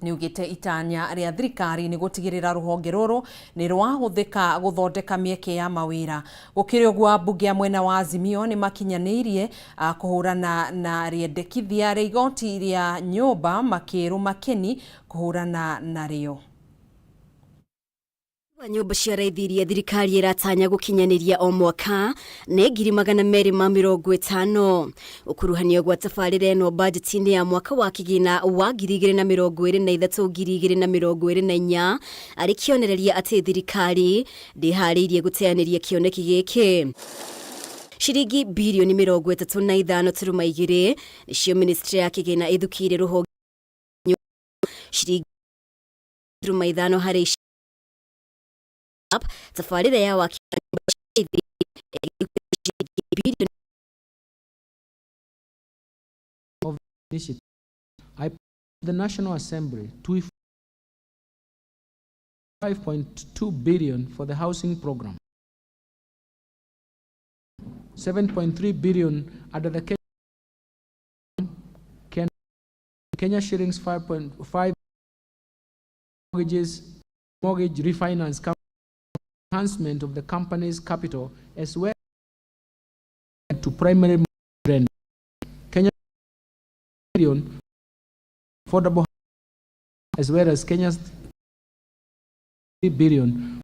Speaker 1: nĩ itanya rĩa thirikari nĩ gũtigĩrĩra rũhonge rũrũ nĩ rwahũthĩka gũthondeka mĩeke ya mawĩra. Gũkĩrĩ ũguo, ambunge a mwena wa Azimio nĩ makinyanĩirie kũhũrana na rĩendekithia rĩa igoti rĩa nyũmba, makĩrũma kĩni kũhũrana narĩo.
Speaker 22: Nyũmba cia raithi iria thirikari ĩratanya gũkinyanĩria o mwaka nĩ 250,000. Ũkuruhanio gwa tabarĩra ĩno bajeti-inĩ ya mwaka wa kĩgĩna wa 2023 2024 arĩ kĩonereria atĩ thirikari ndĩharĩirie gũteanĩria kĩoneki gĩkĩ. Ciringi birioni 35.2 nĩcio ministry ya kĩgĩna ĩthukĩire rũhonge ciringi 5 harĩ tabarĩra ya waki
Speaker 4: of initiative. I the National Assembly to 5.2 billion for the housing program, 7.3 billion under the Kenya shillings 5.5 mortgages mortgage refinance Enhancement of the company's capital as well to primary rent. Kenya billion affordable as well as Kenya's 3 billion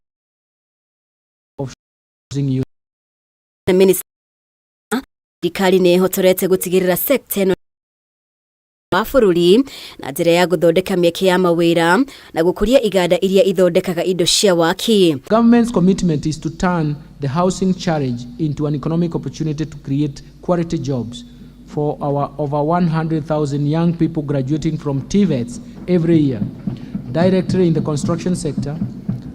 Speaker 4: of housing units.
Speaker 5: Na minista thirikari nĩ ĩhotorete gũtigĩrĩra sekta ĩno wa bũrũri na njĩra ya gũthondeka mĩeke ya mawĩra na gũkũria iganda iria ithondekaga indo cia waki.
Speaker 4: Government's commitment is to turn the housing challenge into an economic opportunity to create quality jobs for our over 100,000 young people graduating from TVETs every year, directly in the construction sector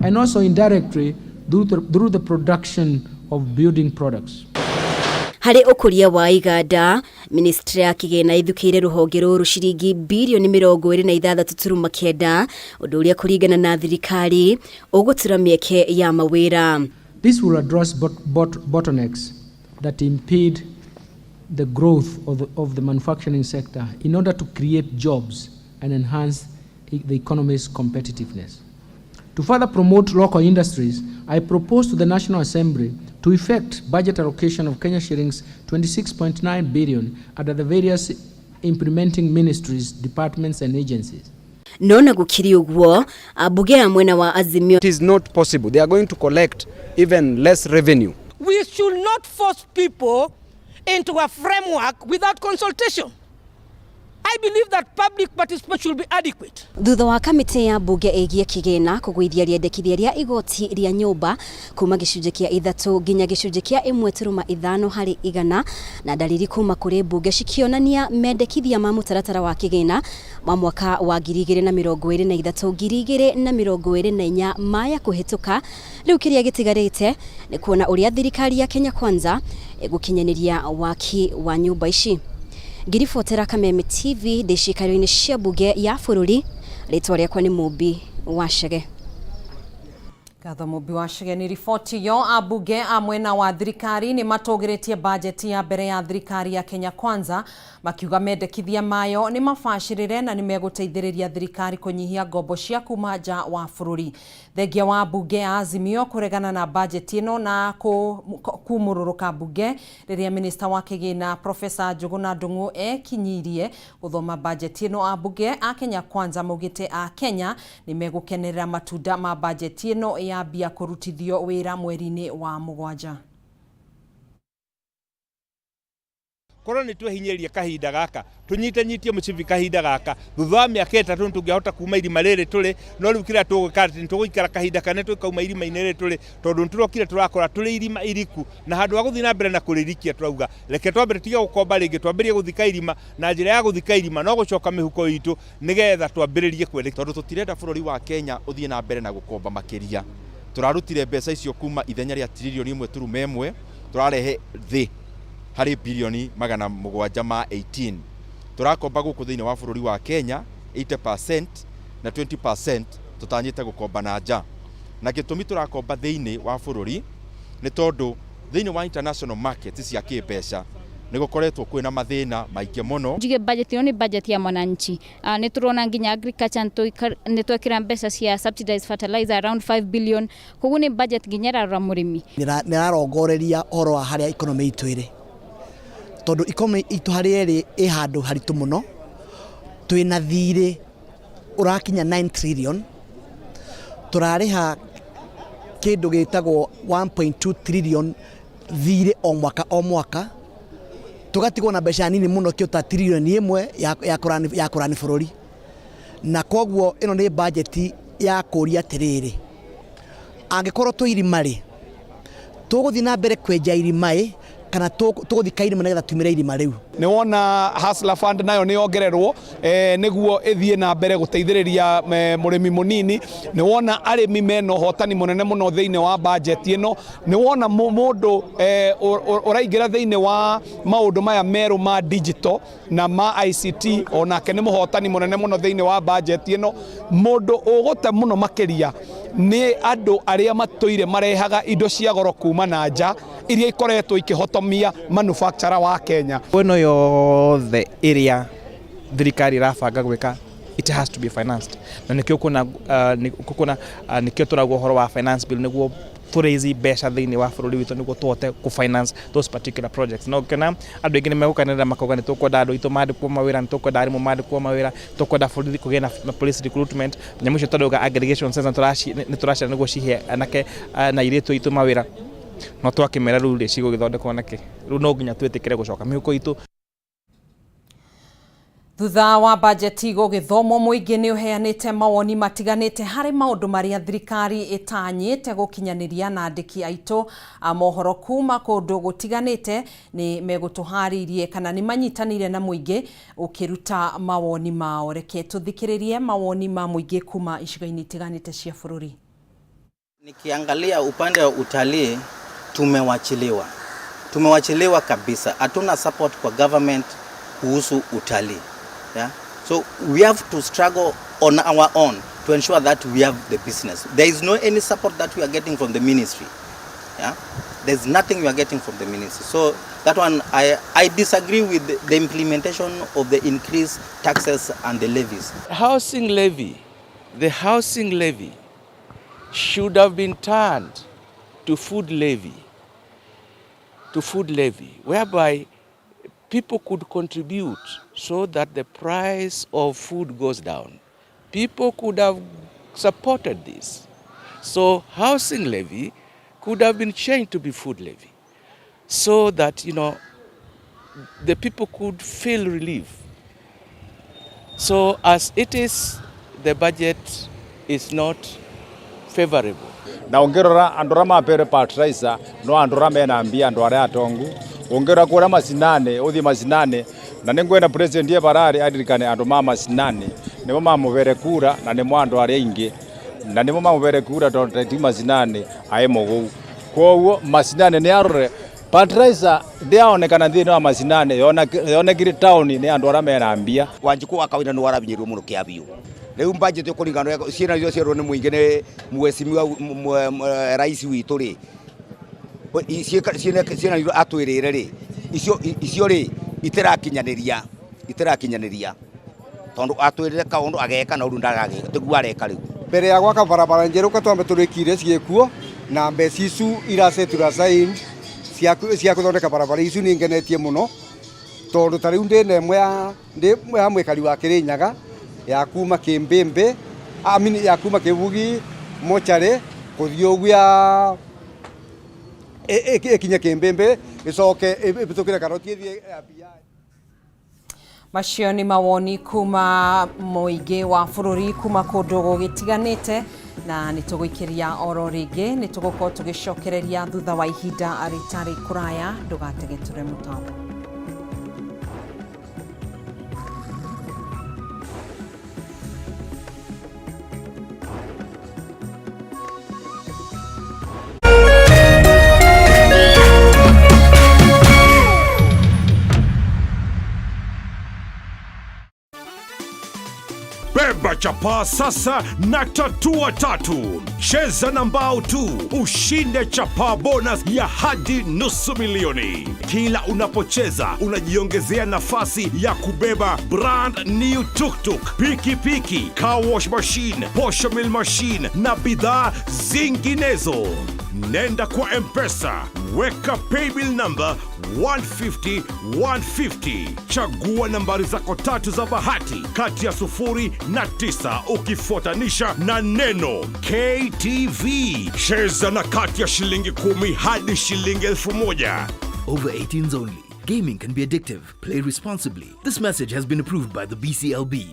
Speaker 4: and also indirectly through the production of building products.
Speaker 5: Harĩ ũkũria wa iganda, ministry ya kĩgĩna ithukĩire rũhonge rũrũ ciringi birioni 26.9, ũndũ ũrĩa kũringana na thirikari ũgũtura mĩeke ya mawĩra.
Speaker 4: This will address bottlenecks that impede the growth of the manufacturing sector in order to create jobs and enhance the economy's competitiveness. To further promote local industries, I propose to the National Assembly to effect budget allocation of Kenya shillings 26.9 billion under the various implementing ministries, departments and agencies.
Speaker 5: No na gũkĩrĩ ũguo, ambunge a mwena wa Azimio
Speaker 3: It is not possible. They are going to collect even less revenue.
Speaker 2: We should not force people into a framework without consultation. I believe that public participation should be adequate.
Speaker 5: Thutha wa kamĩtĩ ya mbunge ĩgiĩ kĩgĩna kũgũithia rĩendekithia rĩa igoti rĩa nyũmba kuma gĩcunjĩ kĩa 3 nginya gĩcunjĩ kĩa 1.5 harĩ igana, na ndariri kuma kũrĩ mbunge cikĩonania mendekithia ma mũtaratara wa kĩgĩna wa mwaka wa 2023 2024 maya kũhĩtũka, rĩu kĩrĩa gĩtigarĩte nĩ kuona ũrĩa thirikari ya Kenya Kwanza ĩgũkinyanĩria waki wa nyũmba ici. Ngiribotera Kameme TV ndĩ ciikaro-inĩ cia mbunge ya bũrũri, rĩtwa rĩakwa nĩ Mũmbi wa Chege.
Speaker 1: Ngatho Mũmbi wa Chege nĩ riboti yo. Ambunge a mwena wa thirikari nĩ matũgĩrĩtie bajeti ya mbere ya thirikari ya Kenya Kwanza, makiuga mendekithia mayo nĩ mabacĩrĩre na nĩ megũteithĩrĩria thirikari kũnyihia ngombo cia kuma nja wa bũrũri. Thengia wa mbunge ya Azimio kũregana na bajeti ĩno na kumũrũrũka mbunge rĩrĩa minista wa kĩgĩna Profesa Njuguna Ndung'u ekinyirie gũthoma bajeti ĩno, ambunge a Kenya Kwanza maugĩte a Kenya nĩ megũkenerera matunda ma bajeti ĩno yambia kũrutithio wĩra mweri-inĩ wa 7.
Speaker 7: Korwo nĩ twehinyĩria kahinda gaka tũnyite nyitie mũcibi kahinda gaka thutha wa mĩaka 3 nĩ tũngĩahota kuma irima rĩrĩ tũrĩ, no rĩu kĩrĩa tũgwĩka nĩ tũgũikara kahinda kanene tũkauma irima-inĩ rĩrĩ tũrĩ, tondũ nĩ tũrokire tũrakora tũrĩ irima iriku, na handũ ha gũthiĩ na mbere na kũrĩrikia tũrauga reke twambe tũtige gũkomba rĩngĩ, twambĩrĩrie gũthika irima, na njĩra ya gũthika irima no gũcoka mĩhuko itũ nĩgetha twambĩrĩrie kwendeka.
Speaker 8: Tondũ tũtirenda bũrũri wa Kenya ũthiĩ na mbere na gũkomba makĩria, tũrarutire mbeca icio kuma ithenya rĩa tiririoni 1.1 tũrarehe thĩ harĩ bilioni 718. Tũrakomba gũkũ thĩinĩ wa bũrũri wa Kenya 80% na 20% tũtanyĩte gũkomba na nja. Na gĩtũmi tũrakomba thĩinĩ wa bũrũri nĩ tondũ thĩinĩ wa international market cia kĩmbeca nĩ gũkoretwo kwĩna mathĩna maingĩ mũno.
Speaker 9: Njuge budget ĩno nĩ budget ya mwananchi. Nĩ tũrona nginya agriculture nĩ twekĩra mbeca cia subsidized fertilizer around 5 billion, koguo nĩ budget nginya ĩrarora mũrĩmi.
Speaker 10: Nĩ ĩrarongoreria ũhoro wa harĩa economy itũ ĩrĩ, tondũ economy itũ harĩa ĩrĩ ĩ handũ haritũ mũno, twĩna thirĩ ũrakinya 9 trillion, tũrarĩha kĩndũ gĩtagwo 1.2 trillion thirĩ o mwaka o mwaka, tũgatigwo na mbeca nini mũno kĩo ta trilioni 1 ya kũrani bũrũri. Na koguo ĩno nĩ bajeti ya kũria atĩrĩrĩ, angĩkorwo twĩ irima rĩ, tũgũthiĩ na mbere kwenja irima ĩ kana tũgũthika irima nĩgetha tumĩre irima rĩu.
Speaker 11: Nĩ wona Hustler Fund nayo nĩ yongererwo nĩguo ĩthiĩ na mbere gũteithĩrĩria mũrĩmi mũnini. Nĩ wona arĩmi mena ũhotani mũnene mũno thĩinĩ wa budget ĩno. Nĩ wona mũndũ ũraingĩra thĩinĩ wa maũndũ maya merũ ma digital na ma ICT, onake nĩ mũhotani mũnene mũno thĩinĩ wa budget ĩno. Mũndũ ũgũte mũno makĩria nĩ andũ arĩa matũire marehaga indo cia goro kuma na nja iria ikoretwo ikĩhotomia manufacturer wa Kenya.
Speaker 14: Ĩno yothe ĩrĩa thirikari ĩrabanga gwĩka, it has to be financed, na nĩkĩo kuona nĩkĩo tũrauga ũhoro wa finance bill nĩguo Tũ raise mbeca thĩinĩ wa bũrũri witũ nĩguo tũhote kũ finance those particular projects. Na ũkĩona andũ aingĩ nĩ megũkenerera makauga nĩ tũkwenda andũ aitũ mandĩkwo mawĩra, nĩ tũkwenda arimũ mandĩkwo mawĩra, tũkwenda borithi kũgĩe na police recruitment, nyamũ icio tũrauga aggregation center nĩ tũraciara nĩguo cihe anake na airĩtu aitũ mawĩra. No twakĩmera rĩu rĩ, cigũgĩthondekwo nakĩ? Rĩu no nginya twĩtĩkĩre gũcoka mĩhuko itũ.
Speaker 1: Thutha wa bajeti gũgĩthomwo, mũingĩ nĩ ũheanĩte mawoni matiganĩte harĩ maũndũ marĩa thirikari ĩtanyĩte gũkinyanĩria, na andĩki aitũ a mohoro kuma kũndũ gũtiganĩte nĩ megũtũharĩirie kana nĩ manyitanĩire na mũingĩ ũkĩruta mawoni mao. Reke tũthikĩrĩrie mawoni ma mũingĩ kuma icigo-inĩ itiganĩte cia bũrũri.
Speaker 12: Nikiangalia upande wa utalii tumewachiliwa, tumewachiliwa kabisa. Hatuna support kwa government kuhusu utalii, yeah? So we have to struggle on our own to ensure that we have the business. There is no any support that we are getting from the ministry, yeah? There's nothing we are getting from the ministry. So that one, I disagree with the implementation of the increased taxes and the levies.
Speaker 13: Housing levy, the housing levy should have been turned to food levy, to food levy, whereby people could contribute so that the price of food goes down. People could have supported this. So housing levy could have been changed to be food levy so that the people could feel relief. So as it is, the budget is not favorable.
Speaker 15: Na ũngĩrora andũ arĩa mapere fertilizer no andũ arĩa mena mbia, andũ arĩa atongu. Ũngĩrora kũrĩa macinani, ũthiĩ macinani, na nĩ ngwenda president ye barari aririkane andũ ma macinani nĩmo mamũbere kura, na nĩmo andũ arĩa aingĩ na nĩmo mamũbere kura, tondũ ti macinani aĩ mũgũu. Koguo macinani nĩ arore fertilizer ndĩaonekana thĩinĩ wa macinani, yonekire taũni nĩ andũ arĩa mena mbia.
Speaker 16: Wanjikũ wa kawaida nĩ warabinyĩrwo mũno kĩa biũ. Rĩu budget ĩkũringana ciĩna icio cierwo nĩ mũingĩ nĩ mheshimiwa rais witũ rĩ, ciĩna icio atwĩrĩre rĩ, icio rĩ itĩrakinyanĩria tondũ atwĩrĩre kaũndũ ageka na rĩu ndarageka, tiguo areka rĩu.
Speaker 17: Mbere ya gwaka barabara njerũ katwambe tũrĩkire ciĩkuo na mbeca icu irasetura aside cia gũthondeka barabara icu. Nĩ ngenetie mũno tondũ ta rĩu ndĩna ĩmwe ya ndĩ ya mwĩkari wa Kĩrĩnyaga ya kuma Kĩmbĩmbĩ, I mean, ya kuma Kĩbugi mocarĩ kũthiĩ ũguo ya ĩkinye Kĩmbĩmbĩ, ĩcoke ĩhĩtũkĩre Karoti ĩthiĩ ya BI.
Speaker 1: Macio nĩ mawoni kuma mũingĩ wa bũrũri kuma kũndũ gũgĩtiganĩte, na nĩ tũgũikĩria oro rĩngĩ, nĩ tũgũkorwo tũgĩcokereria thutha wa ihinda rĩtarĩ kũraya. Ndũgategetũre mũtambo.
Speaker 19: Beba chapaa sasa na tatua tatu. Cheza na mbao tu ushinde chapaa bonus ya hadi 500,000. Kila unapocheza unajiongezea nafasi ya kubeba brand new tuktuk, piki piki, car wash machine, posho mill machine na bidhaa zinginezo. Nenda kwa M-Pesa, weka paybill number 150 150. Chagua nambari zako tatu za bahati kati ya 0 na 9 ukifuatanisha na neno KTV. Cheza na kati ya shilingi 10 hadi shilingi 1,000.
Speaker 20: Over 18s only. Gaming can be addictive. Play responsibly. This message has been approved by the BCLB.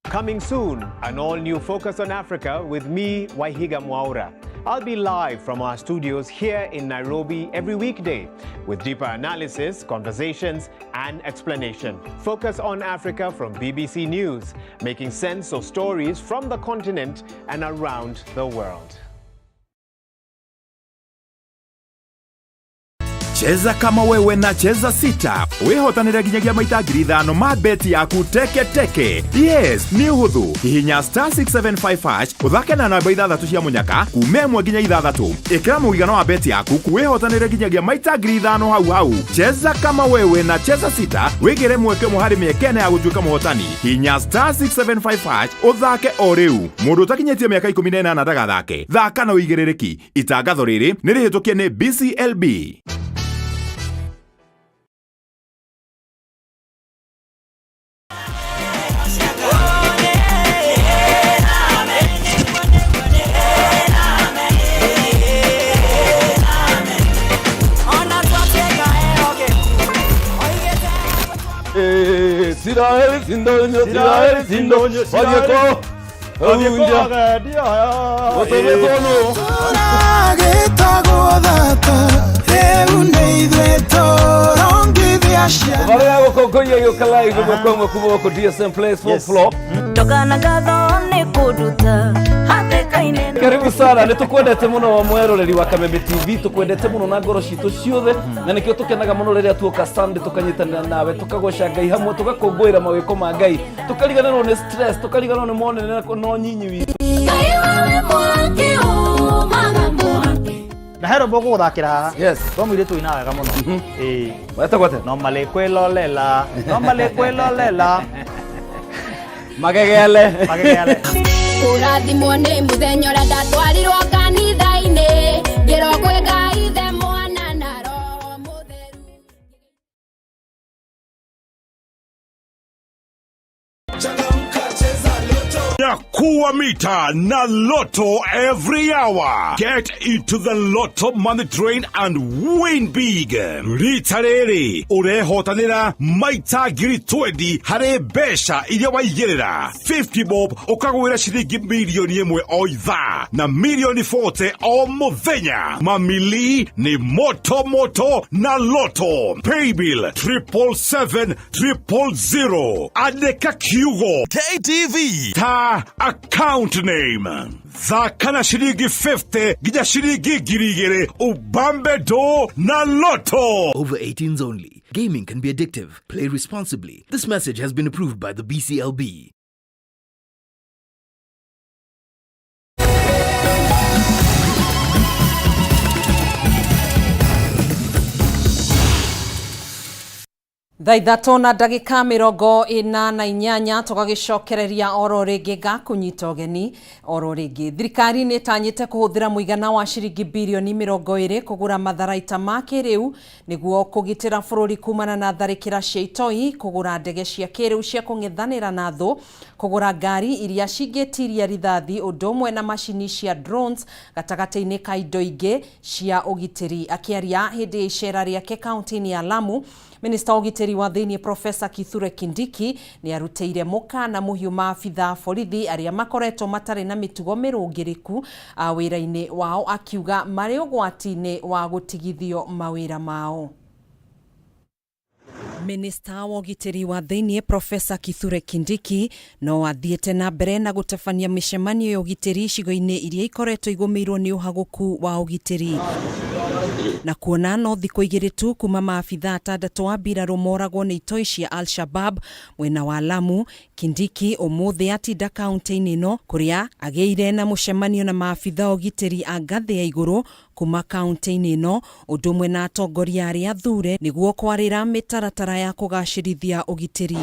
Speaker 28: Coming soon, an all new Focus on Africa with me, Waihiga Mwaura. I'll be live from our studios here in Nairobi every weekday with deeper analysis, conversations, and explanation. Focus on Africa from BBC News, making sense of stories from the continent and around the world.
Speaker 19: Cheza kama wewe na Cheza sita wĩhotanĩre nginyagia maita 5,000 ma beti yaku teke teke. Yes, nĩ ũhũthũ. Hihinya star 675 hash ũthake na namba ithathatũ cia mũnyaka kuma 1 nginya 6. Ĩkĩra mũigana wa beti yaku wĩhotanĩre nginyagia maita 5,000 hau hau. Cheza kama wewe na Cheza sita wĩgĩre mweke ũmwe harĩ mĩeke ĩna ya gũtuĩka mũhotani. Hihinya star 675 hash ũthake o rĩu. Mũndũ ũtakinyĩtie mĩaka 18 ndagathake. Thaka na ũigĩrĩrĩki. Itangatho rĩrĩ nĩ rĩhĩtũkie nĩ BCLB.
Speaker 6: Siraeli sindonyo, Siraeli sindonyo, Wadieko, Unja, Otobekono. Varia gũkũngũiya gĩũka live ĩmwe kwa ĩmwe kuma gũkũ DSM Place fourth floor.
Speaker 18: Ndogana ngatho nĩ kũnduta hatĩka-inĩ.
Speaker 6: Karibu sana, nĩ tũkwendete mũno mweroreri wa Kameme TV, tũkwendete mũno na ngoro citũ ciothe, na nĩkĩo tũkenaga mũno rĩrĩa tuoka Sunday tũkanyitanĩra nawe, tũkagoca Ngai hamwe, tũgakũngũĩra mawĩko ma Ngai, tũkariganĩrwo nĩ stress, tũkariganĩrwo nĩ monene na ũnyinyi witũ.
Speaker 21: Na hero boko guthakira haha.
Speaker 6: Yes.
Speaker 21: To mũirĩtu ũinaga wega mũno. Ĩĩ.
Speaker 6: Wetagwo atĩa?
Speaker 21: No malĩ kwĩlolela. No malĩ kwĩlolela.
Speaker 6: Magegele.
Speaker 21: Magegele.
Speaker 23: Kũrathimwo nĩ mũthenya ũrĩa ndatwarirwo kanitha-inĩ ngĩrwo kwĩ Ngai Ithe Mwana na Roho Mũtheru.
Speaker 19: Nyakuwa mita na Lotto every hour. Get into the Lotto money train and win big. Rita rĩrĩ ũrehotanĩra maita 20,000 harĩ mbeca iria waigĩrĩra. 50 bob ũkagwĩra ciringi 1 mirioni o ithaa na 40 mirioni o mũthenya. Mamili ni moto moto na Lotto. Paybill 777 000. Andĩka kiugo
Speaker 24: KTV
Speaker 19: ta account name. Thaka na ciringi 50 nginya ciringi 2,000 ubambe do na Lotto.
Speaker 20: Over 18s only. Gaming can be addictive. Play responsibly. This message has been approved by the BCLB.
Speaker 1: Thaa ithatũ na ndagĩka 48 tũgagĩcokereria oro rĩngĩ ngakũnyita ũgeni oro rĩngĩ. Thirikari nĩ ĩtanyĩte kũhũthĩra mũigana wa ciringi 20 birioni kũgũra matharaita ma kĩrĩu nĩguo kũgitĩra bũrũri kumana na tharĩkĩra cia itoi, kũgũra ndege cia kĩrĩu cia kũng'ethanĩra na thũ, kũgũra ngari iria cingĩtiria rithathi ũndũ ũmwe na macini cia drones gatagatĩ-inĩ ka indo ingĩ cia ũgitĩri. Akĩaria hĩndĩ ya icera rĩake kaunti-inĩ ya Lamu, Minista wa ũgitĩri wa thĩinĩ Profesa Kithure Kindiki nĩ arutĩire mũkana mũhiũ maabitha a borithi arĩa makoretwo matarĩ na mĩtugo mĩrũngĩrĩku wĩra-inĩ wao, akiuga marĩ ũgwati-inĩ wa gũtigithio mawĩra mao. Minista wa ũgitĩri wa thĩinĩ Profesa Kithure Kindiki no athiĩte na mbere na gũtabania mĩcemanio ya ũgitĩri icigo-inĩ iria ikoretwo igũmĩirwo nĩ ũhagũku wa ũgitĩri na kuona no thikũ 2 tu kuma maabitha atandatũ a mbirarũ moragwo nĩ itoi cia Al-Shabab mwena wa Lamu. Kindiki ũmũthĩ atinda kaunti-inĩ ĩno kũrĩa agĩire na mũcemanio na maabitha a ũgitĩri a ngathĩ ya igũrũ kuma kaunti-inĩ ĩno ũndũ ũmwe na atongoria arĩa athure nĩguo kwarĩra mĩtaratara ya kũgacĩrithia ũgitĩri.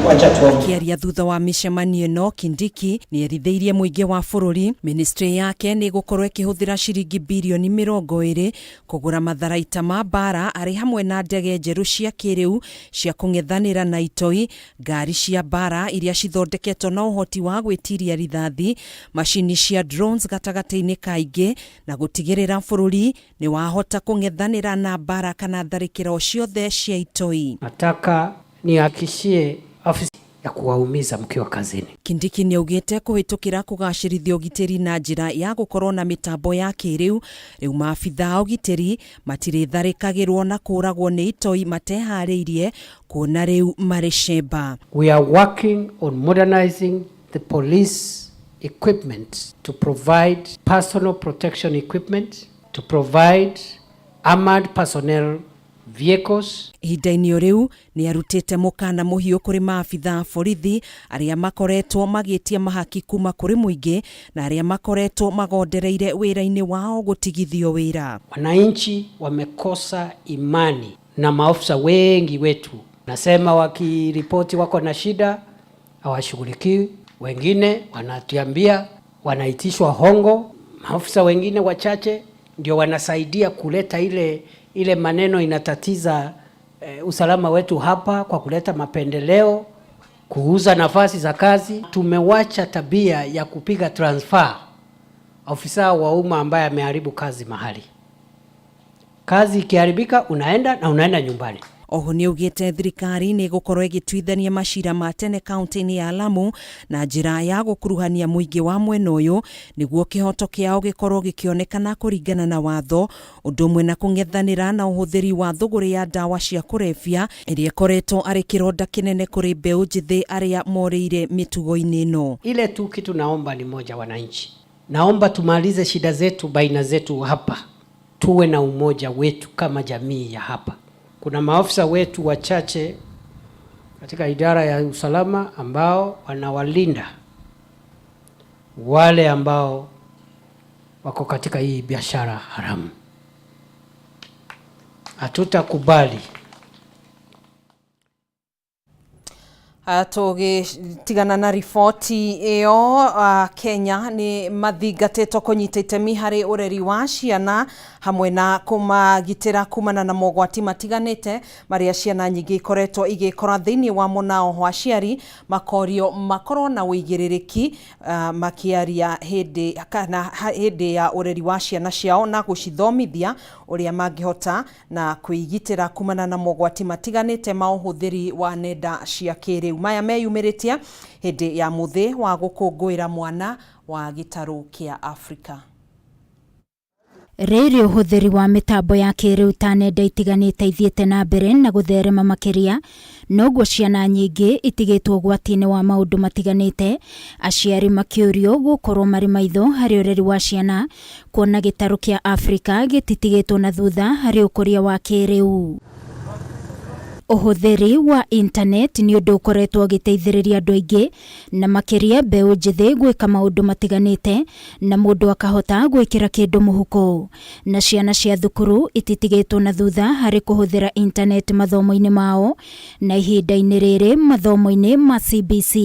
Speaker 1: Akĩaria thutha wa mĩcemanio ĩno, Kindiki nĩ erithĩirie mũingĩ wa bũrũri ministry yake nĩ ĩgũkorwo ĩkĩhũthĩra ciringi 20 birioni kũgũra matharaita ma mbara arĩ hamwe na ndege njerũ cia kĩrĩu cia kũng'ethanĩra na itoi, ngari cia mbara iria cithondeketwo na ũhoti wa gwĩtiria rithathi, macini cia drones gatagatĩ-inĩ ka ingĩ, na gũtigĩrĩra bũrũri nĩ wahota kũng'ethanĩra na mbara kana tharĩkĩro o ciothe cia itoi.
Speaker 25: Nataka nihakikishie afisi ya kuwaumiza mkiwa kazini.
Speaker 1: Kindiki nĩ augĩte kũhĩtũkĩra kũgacĩrithia ũgitĩri na njĩra ya gũkorwo na mĩtambo ya kĩrĩu, rĩu maabitha a ũgitĩri matirĩtharĩkagĩrwo na kũragwo nĩ itoi mateharĩirie kuona rĩu marĩ cemba.
Speaker 25: We are working on modernizing the police equipment to provide personal protection equipment, to provide Armored personnel vehicles.
Speaker 1: Ihinda-inĩ o rĩu nĩ arutĩte mũkana mũhiũ kũrĩ maabitha a borithi arĩa makoretwo magĩtia mahaki kuma kũrĩ mũingĩ na arĩa makoretwo magondereire wĩra-inĩ wao gũtigithio wĩra.
Speaker 25: Wananchi wamekosa imani na maofisa wengi wetu, nasema wakiripoti wako na shida hawashughulikiwi, wengine wanatuambia wanaitishwa hongo. Maofisa wengine wachache ndio wanasaidia kuleta ile ile maneno inatatiza usalama wetu hapa kwa kuleta mapendeleo, kuuza nafasi za kazi. Tumewacha tabia ya kupiga transfer ofisa wa umma ambaye ameharibu kazi mahali. Kazi ikiharibika, unaenda na unaenda nyumbani.
Speaker 1: Oho nĩ augĩte thirikari nĩ ĩgũkorwo ĩgĩtuithania macira ma tene kaunti-inĩ ya Lamu na njĩra ya gũkuruhania mũingĩ wa mwena ũyũ nĩguo kĩhoto kĩao gĩkorwo gĩkĩonekana kũringana na watho, ũndũ ũmwe na kũng'ethanĩra na ũhũthĩri wa thũgũrĩ ya ndawa cia kũrebia ĩrĩa ĩkoretwo arĩ kĩronda kĩnene kũrĩ mbeũ njĩthĩ arĩa morĩire mĩtugo-inĩ ĩno.
Speaker 25: Ile tu kitu naomba ni moja, wananchi, naomba tumalize shida zetu baina zetu hapa, tuwe na umoja wetu kama jamii ya hapa. Kuna maofisa wetu wachache katika idara ya usalama ambao wanawalinda wale ambao wako katika hii biashara haramu. Hatutakubali.
Speaker 1: Tũgĩtigana na riboti ĩyo, Kenya nĩ mathingatĩtwo kũnyita itemi harĩ ũreri wa ciana hamwe na kũmagitĩra kumana na mogwati matiganĩte marĩa ciana nyingĩ ikoretwo igĩkora thĩinĩ wamo, na oho aciari makorio makorwo na ũigĩrĩrĩki makĩaria hĩndĩ kana hĩndĩ ya ũreri wa ciana ciao na gũcithomithia ũrĩa mangĩhota na kwĩgitĩra kumana na mogwati matiganĩte ma ũhũthĩri wa nenda cia kĩrĩu. Maya meyumĩrĩtie hĩndĩ ya mũthĩ wa gũkũngũĩra mwana wa gĩtarũ kĩa Afrika.
Speaker 9: Rĩrĩ ũhũthĩri wa mĩtambo ya kĩrĩu ta nenda itiganĩte ithiĩte na mbere na gũtherema makĩria, noguo ciana nyingĩ itigĩtwo ũgwati-inĩ wa maũndũ matiganĩte, aciari makĩũrio gũkorwo marĩ maitho harĩ ũreri wa ciana, kuona gĩtarũ kĩa Afrika gĩtitigĩtwo na thutha harĩ ũkũria wa kĩrĩu. Ũhũthĩri wa internet nĩ ũndũ ũkoretwo ũgĩteithĩrĩria andũ aingĩ na makĩria mbeũ njĩthĩ gwĩka maũndũ matiganĩte na mũndũ akahota gwĩkĩra kĩndũ mũhuko. Na ciana cia thukuru ititigĩtwo na thutha harĩ kũhũthĩra internet mathomo-inĩ mao na ihinda-inĩ rĩrĩ mathomo-inĩ ma CBC.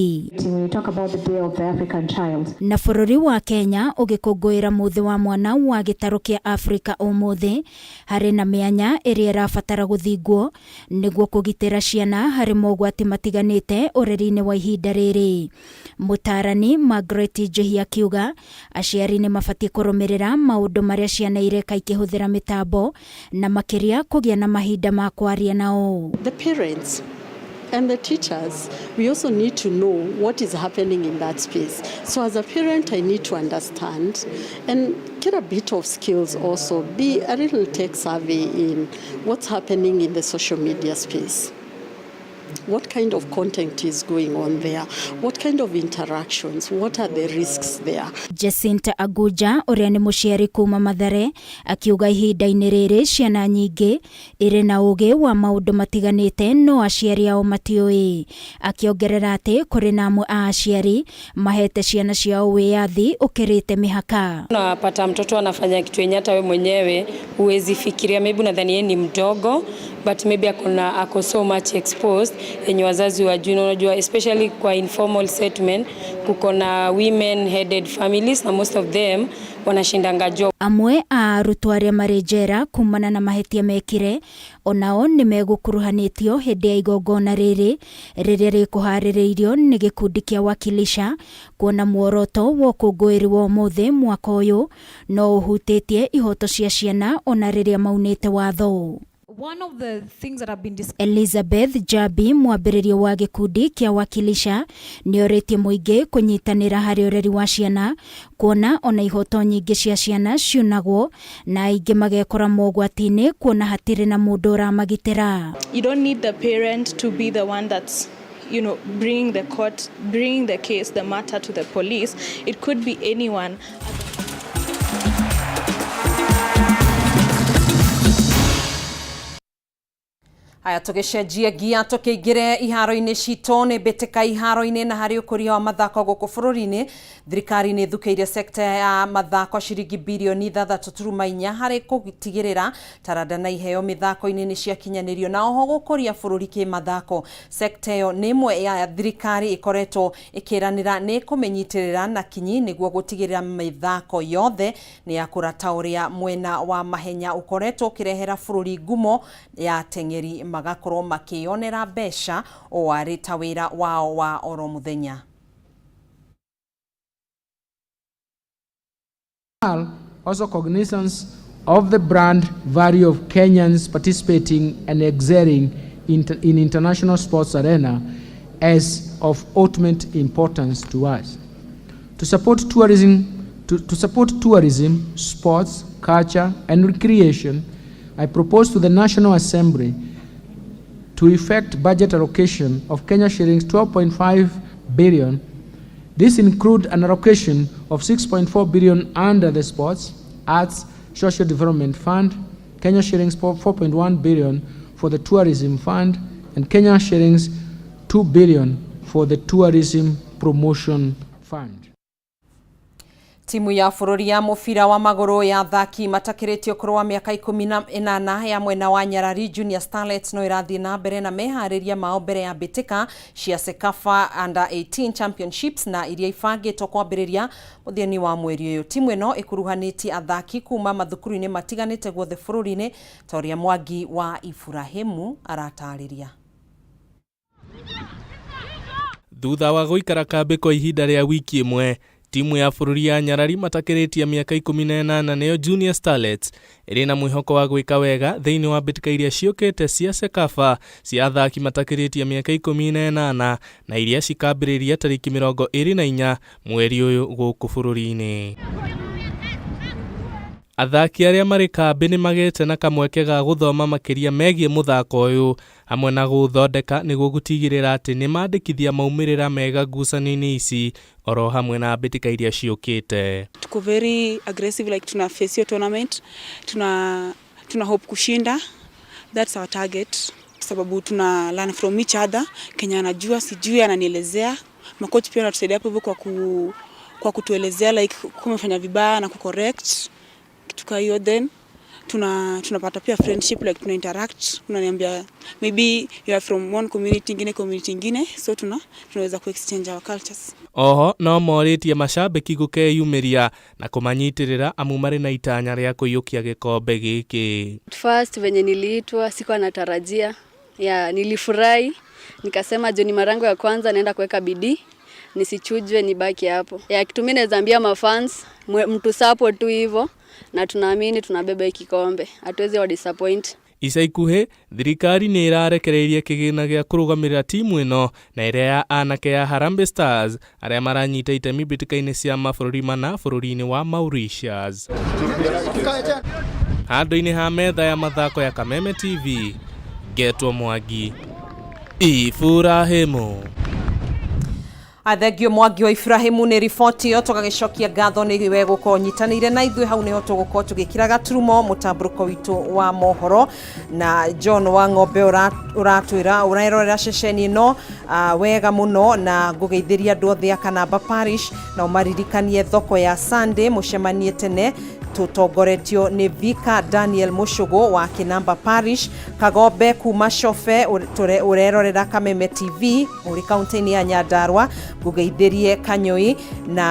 Speaker 9: Na bũrũri wa Kenya ũgĩkũngũĩra mũthĩ wa mwana wa gĩtarũ kĩa Afrika ũmũthĩ, harĩ na mĩanya ĩrĩa ĩrabatara gũthingwo nĩguo kũgitĩra ciana harĩ mogwati matiganĩte ũreri-inĩ wa ihinda rĩrĩ. Mũtaarani Margaret Njohi akiuga aciari nĩ mabatiĩ kũrũmĩrĩra maũndũ marĩa ciana ireka ikĩhũthĩra mĩtambo na makĩria kũgĩa na mahinda ma kwaria nao.
Speaker 2: The parents and the teachers, we also need to know what is happening in that space. So as a parent, I need to understand and get a bit of skills also, be a little tech savvy in what's happening in the social media space. What kind of content is going on there? What kind of interactions? What are the risks there?
Speaker 9: Jacinta Aguja ũrĩa nĩ mũciari kuma Mathare akiuga ihinda-inĩ rĩrĩ ciana nyingĩ irĩ na ũgĩ wa maũndũ matiganĩte no aciari ao matiũĩ. Akĩongerera atĩ kũrĩ na amwe a aciari mahete ciana ciao wĩyathi ũkĩrĩte mĩhaka.
Speaker 3: Unapata mtoto anafanya kitu yenye hata we mwenyewe huwezi fikiria, maybe unadhani yeye ni mdogo but maybe ako so much exposed yenye wazazi wajui. Unajua especially kwa informal settlement kuko na women headed families na most of them wanashindanga job.
Speaker 9: Amwe a arutwo arĩa marĩ njera kumana na mahĩtia mekire onao nĩ megũkuruhanĩtio hĩndĩ ya igongona rĩrĩ rĩrĩa rĩkũharĩrĩirio nĩ gĩkundi kĩa Wakilisha, kuona muoroto wa ũkũngũĩri wa ũmũthĩ mwaka ũyũ no ũhutĩtie ihoto cia ciana ona rĩrĩa maunĩte watho.
Speaker 28: One of the things that have been discussed.
Speaker 9: Elizabeth Jabi, mwambĩrĩria wa gĩkundi kĩa Wakilisha, nĩorĩtie mũingĩ kũnyitanĩra harĩ ũreri wa ciana, kuona ona ihoto nyingĩ cia ciana ciunagwo na aingĩ magekora mogwati-inĩ kuona hatirĩ na mũndũ ũramagitĩra.
Speaker 28: You don't need the parent to be the one that's bringing the court, bringing the case, the matter to the police. It could be anyone.
Speaker 1: Haya, tũgĩcenjie ngia tũkĩingĩre iharo-inĩ citũ. Nĩ mbĩtĩka iharo-inĩ na harĩ ũkũria wa mathako gũkũ bũrũri-inĩ, thirikari nĩ ĩthukĩire sekta ya mathako ciringi birioni 6.4 harĩ gũtigĩrĩra taranda na iheo mĩthako-inĩ nĩ ciakinyanĩrio na oho gũkũria bũrũri kĩmathako. Sekta ĩyo nĩ ĩmwe ya thirikari ĩkoretwo ĩkĩranĩra nĩ kũmĩnyitĩrĩra na kinyi nĩguo gũtigĩrĩra mĩthako yothe nĩ yakũra, ta ũrĩa mwena wa mahenya ũkoretwo ũkĩrehera bũrũri ngumo ya ateng'eri magakorwo makĩyonera mbeca o arĩ ta wĩra wao wa oro mũthenya.
Speaker 4: Also cognizance of the brand value of Kenyans participating and excelling in international sports arena as of ultimate importance to us. To support tourism, sports, culture, and recreation, I propose to the National Assembly to effect budget allocation of Kenya shillings 12.5 billion. This includes an allocation of 6.4 billion under the Sports, Arts, Social Development Fund, Kenya shillings 4.1 billion for the Tourism Fund, and Kenya shillings 2 billion for the Tourism Promotion Fund.
Speaker 1: Timu ya bũrũri ya mũbira wa magũrũ ya athaki matakĩrĩtie ũkũrũ wa mĩaka 18 ya mwena wa Nyarari Junior Starlets no ĩrathiĩ na mbere na meharĩria mao mbere ya mbĩtĩka cia CECAFA Under 18 Championships na iria ibangĩtwo kwambĩrĩria mũthia-inĩ wa mweri ũyũ. Timu ĩno ĩkuruhanĩtie athaki kuma mathukuru-inĩ matiganĩte guothe bũrũri-inĩ, ta ũrĩa Mwangi wa Iburahĩmu aratarĩria.
Speaker 5: Thutha wa gũikara kambĩ kwa ihinda rĩa wiki ĩmwe, timu ya bũrũri ya Nyarari matakĩrĩtie mĩaka 18, nĩyo Junior Starlets, ĩrĩ na mwĩhoko wa gwĩka wega thĩinĩ wa mbĩtĩka iria ciũkĩte cia CECAFA cia athaki matakĩrĩtie mĩaka 18 na iria cikambĩrĩria tarĩki 24 mweri ũyũ gũkũ bũrũri-inĩ. Athaki arĩa marĩ kambĩ nĩ magĩte na kamweke ga gũthoma makĩria megiĩ mũthako ũyũ hamwe na gũũthondeka nĩguo gũtigĩrĩra atĩ nĩ mandĩkithia maumĩrĩra mega ngucanio-inĩ ici oro hamwe na mbĩtĩka iria ciũkĩte.
Speaker 7: Tuko very aggressive, like tuna face hiyo tournament, tuna hope kushinda. That's our target, sababu tuna learn from each other. Kenya anajua, sijui, ananielezea. Makoch pia wanatusaidia hapo hivyo kwa kutuelezea like kumefanya vibaya na kucorrect kitu kaa hiyo. Then tunapata pia friendship, like tuna interact, unaniambia maybe you are from one community ingine, community ingine, so tunaweza ku exchange our cultures.
Speaker 5: Oho no morĩtie macambĩki gũkeyumĩria na kũmanyitĩrĩra amu marĩ na itanya rĩa kũiyũkia gĩkombe gĩkĩ.
Speaker 8: At first venye niliitwa sikuwa natarajia ya, nilifurahi nikasema juu ni mara yangu ya kwanza, naenda kuweka bidii nisichujwe, nibaki hapo. Ya kitu mimi naweza ambia mafans, mtu support tu hivyo, na tunaamini tunabeba hiki kikombe, hatuwezi wa disappoint.
Speaker 5: Ica ikuhĩ thirikari nĩ ĩrarekereirie kĩgĩna gĩa kũrũgamĩrĩra timu ĩno na ĩrĩa ya anake ya Harambee Stars arĩa maranyita itemi mbĩtĩka-inĩ cia mabũrũri mana bũrũri-inĩ wa Mauritius. Handũ-inĩ ha metha ya mathako ya Kameme TV, ngetwo Mwangi Iburahĩmu.
Speaker 1: Thengio Mwangi wa Ibrahimu nĩ riboti ĩyo. Tũgagĩcokia ngatho nĩ we gũkorwo nyitanĩire na ithuĩ. Hau nĩho tũgũkorwo tũgĩkĩra gaturumo mũtambũrũko witũ wa mohoro, na John wa Ng'ombe ũratwĩra ũrerorera ceceni ĩno wega mũno, na ngũgeithĩria andũ othe a Kanamba Parish na ũmaririkanie thoko ya Sunday mũcemanie tene tũtongoretio nĩ Vika Daniel Mũcũgũ wa Kinamba Parish. Kagombe kuma Cobe ũrerorera Kameme TV ũrĩ kaunti-inĩ ya Nyandarua, ngũgeithĩrie Kanyũi na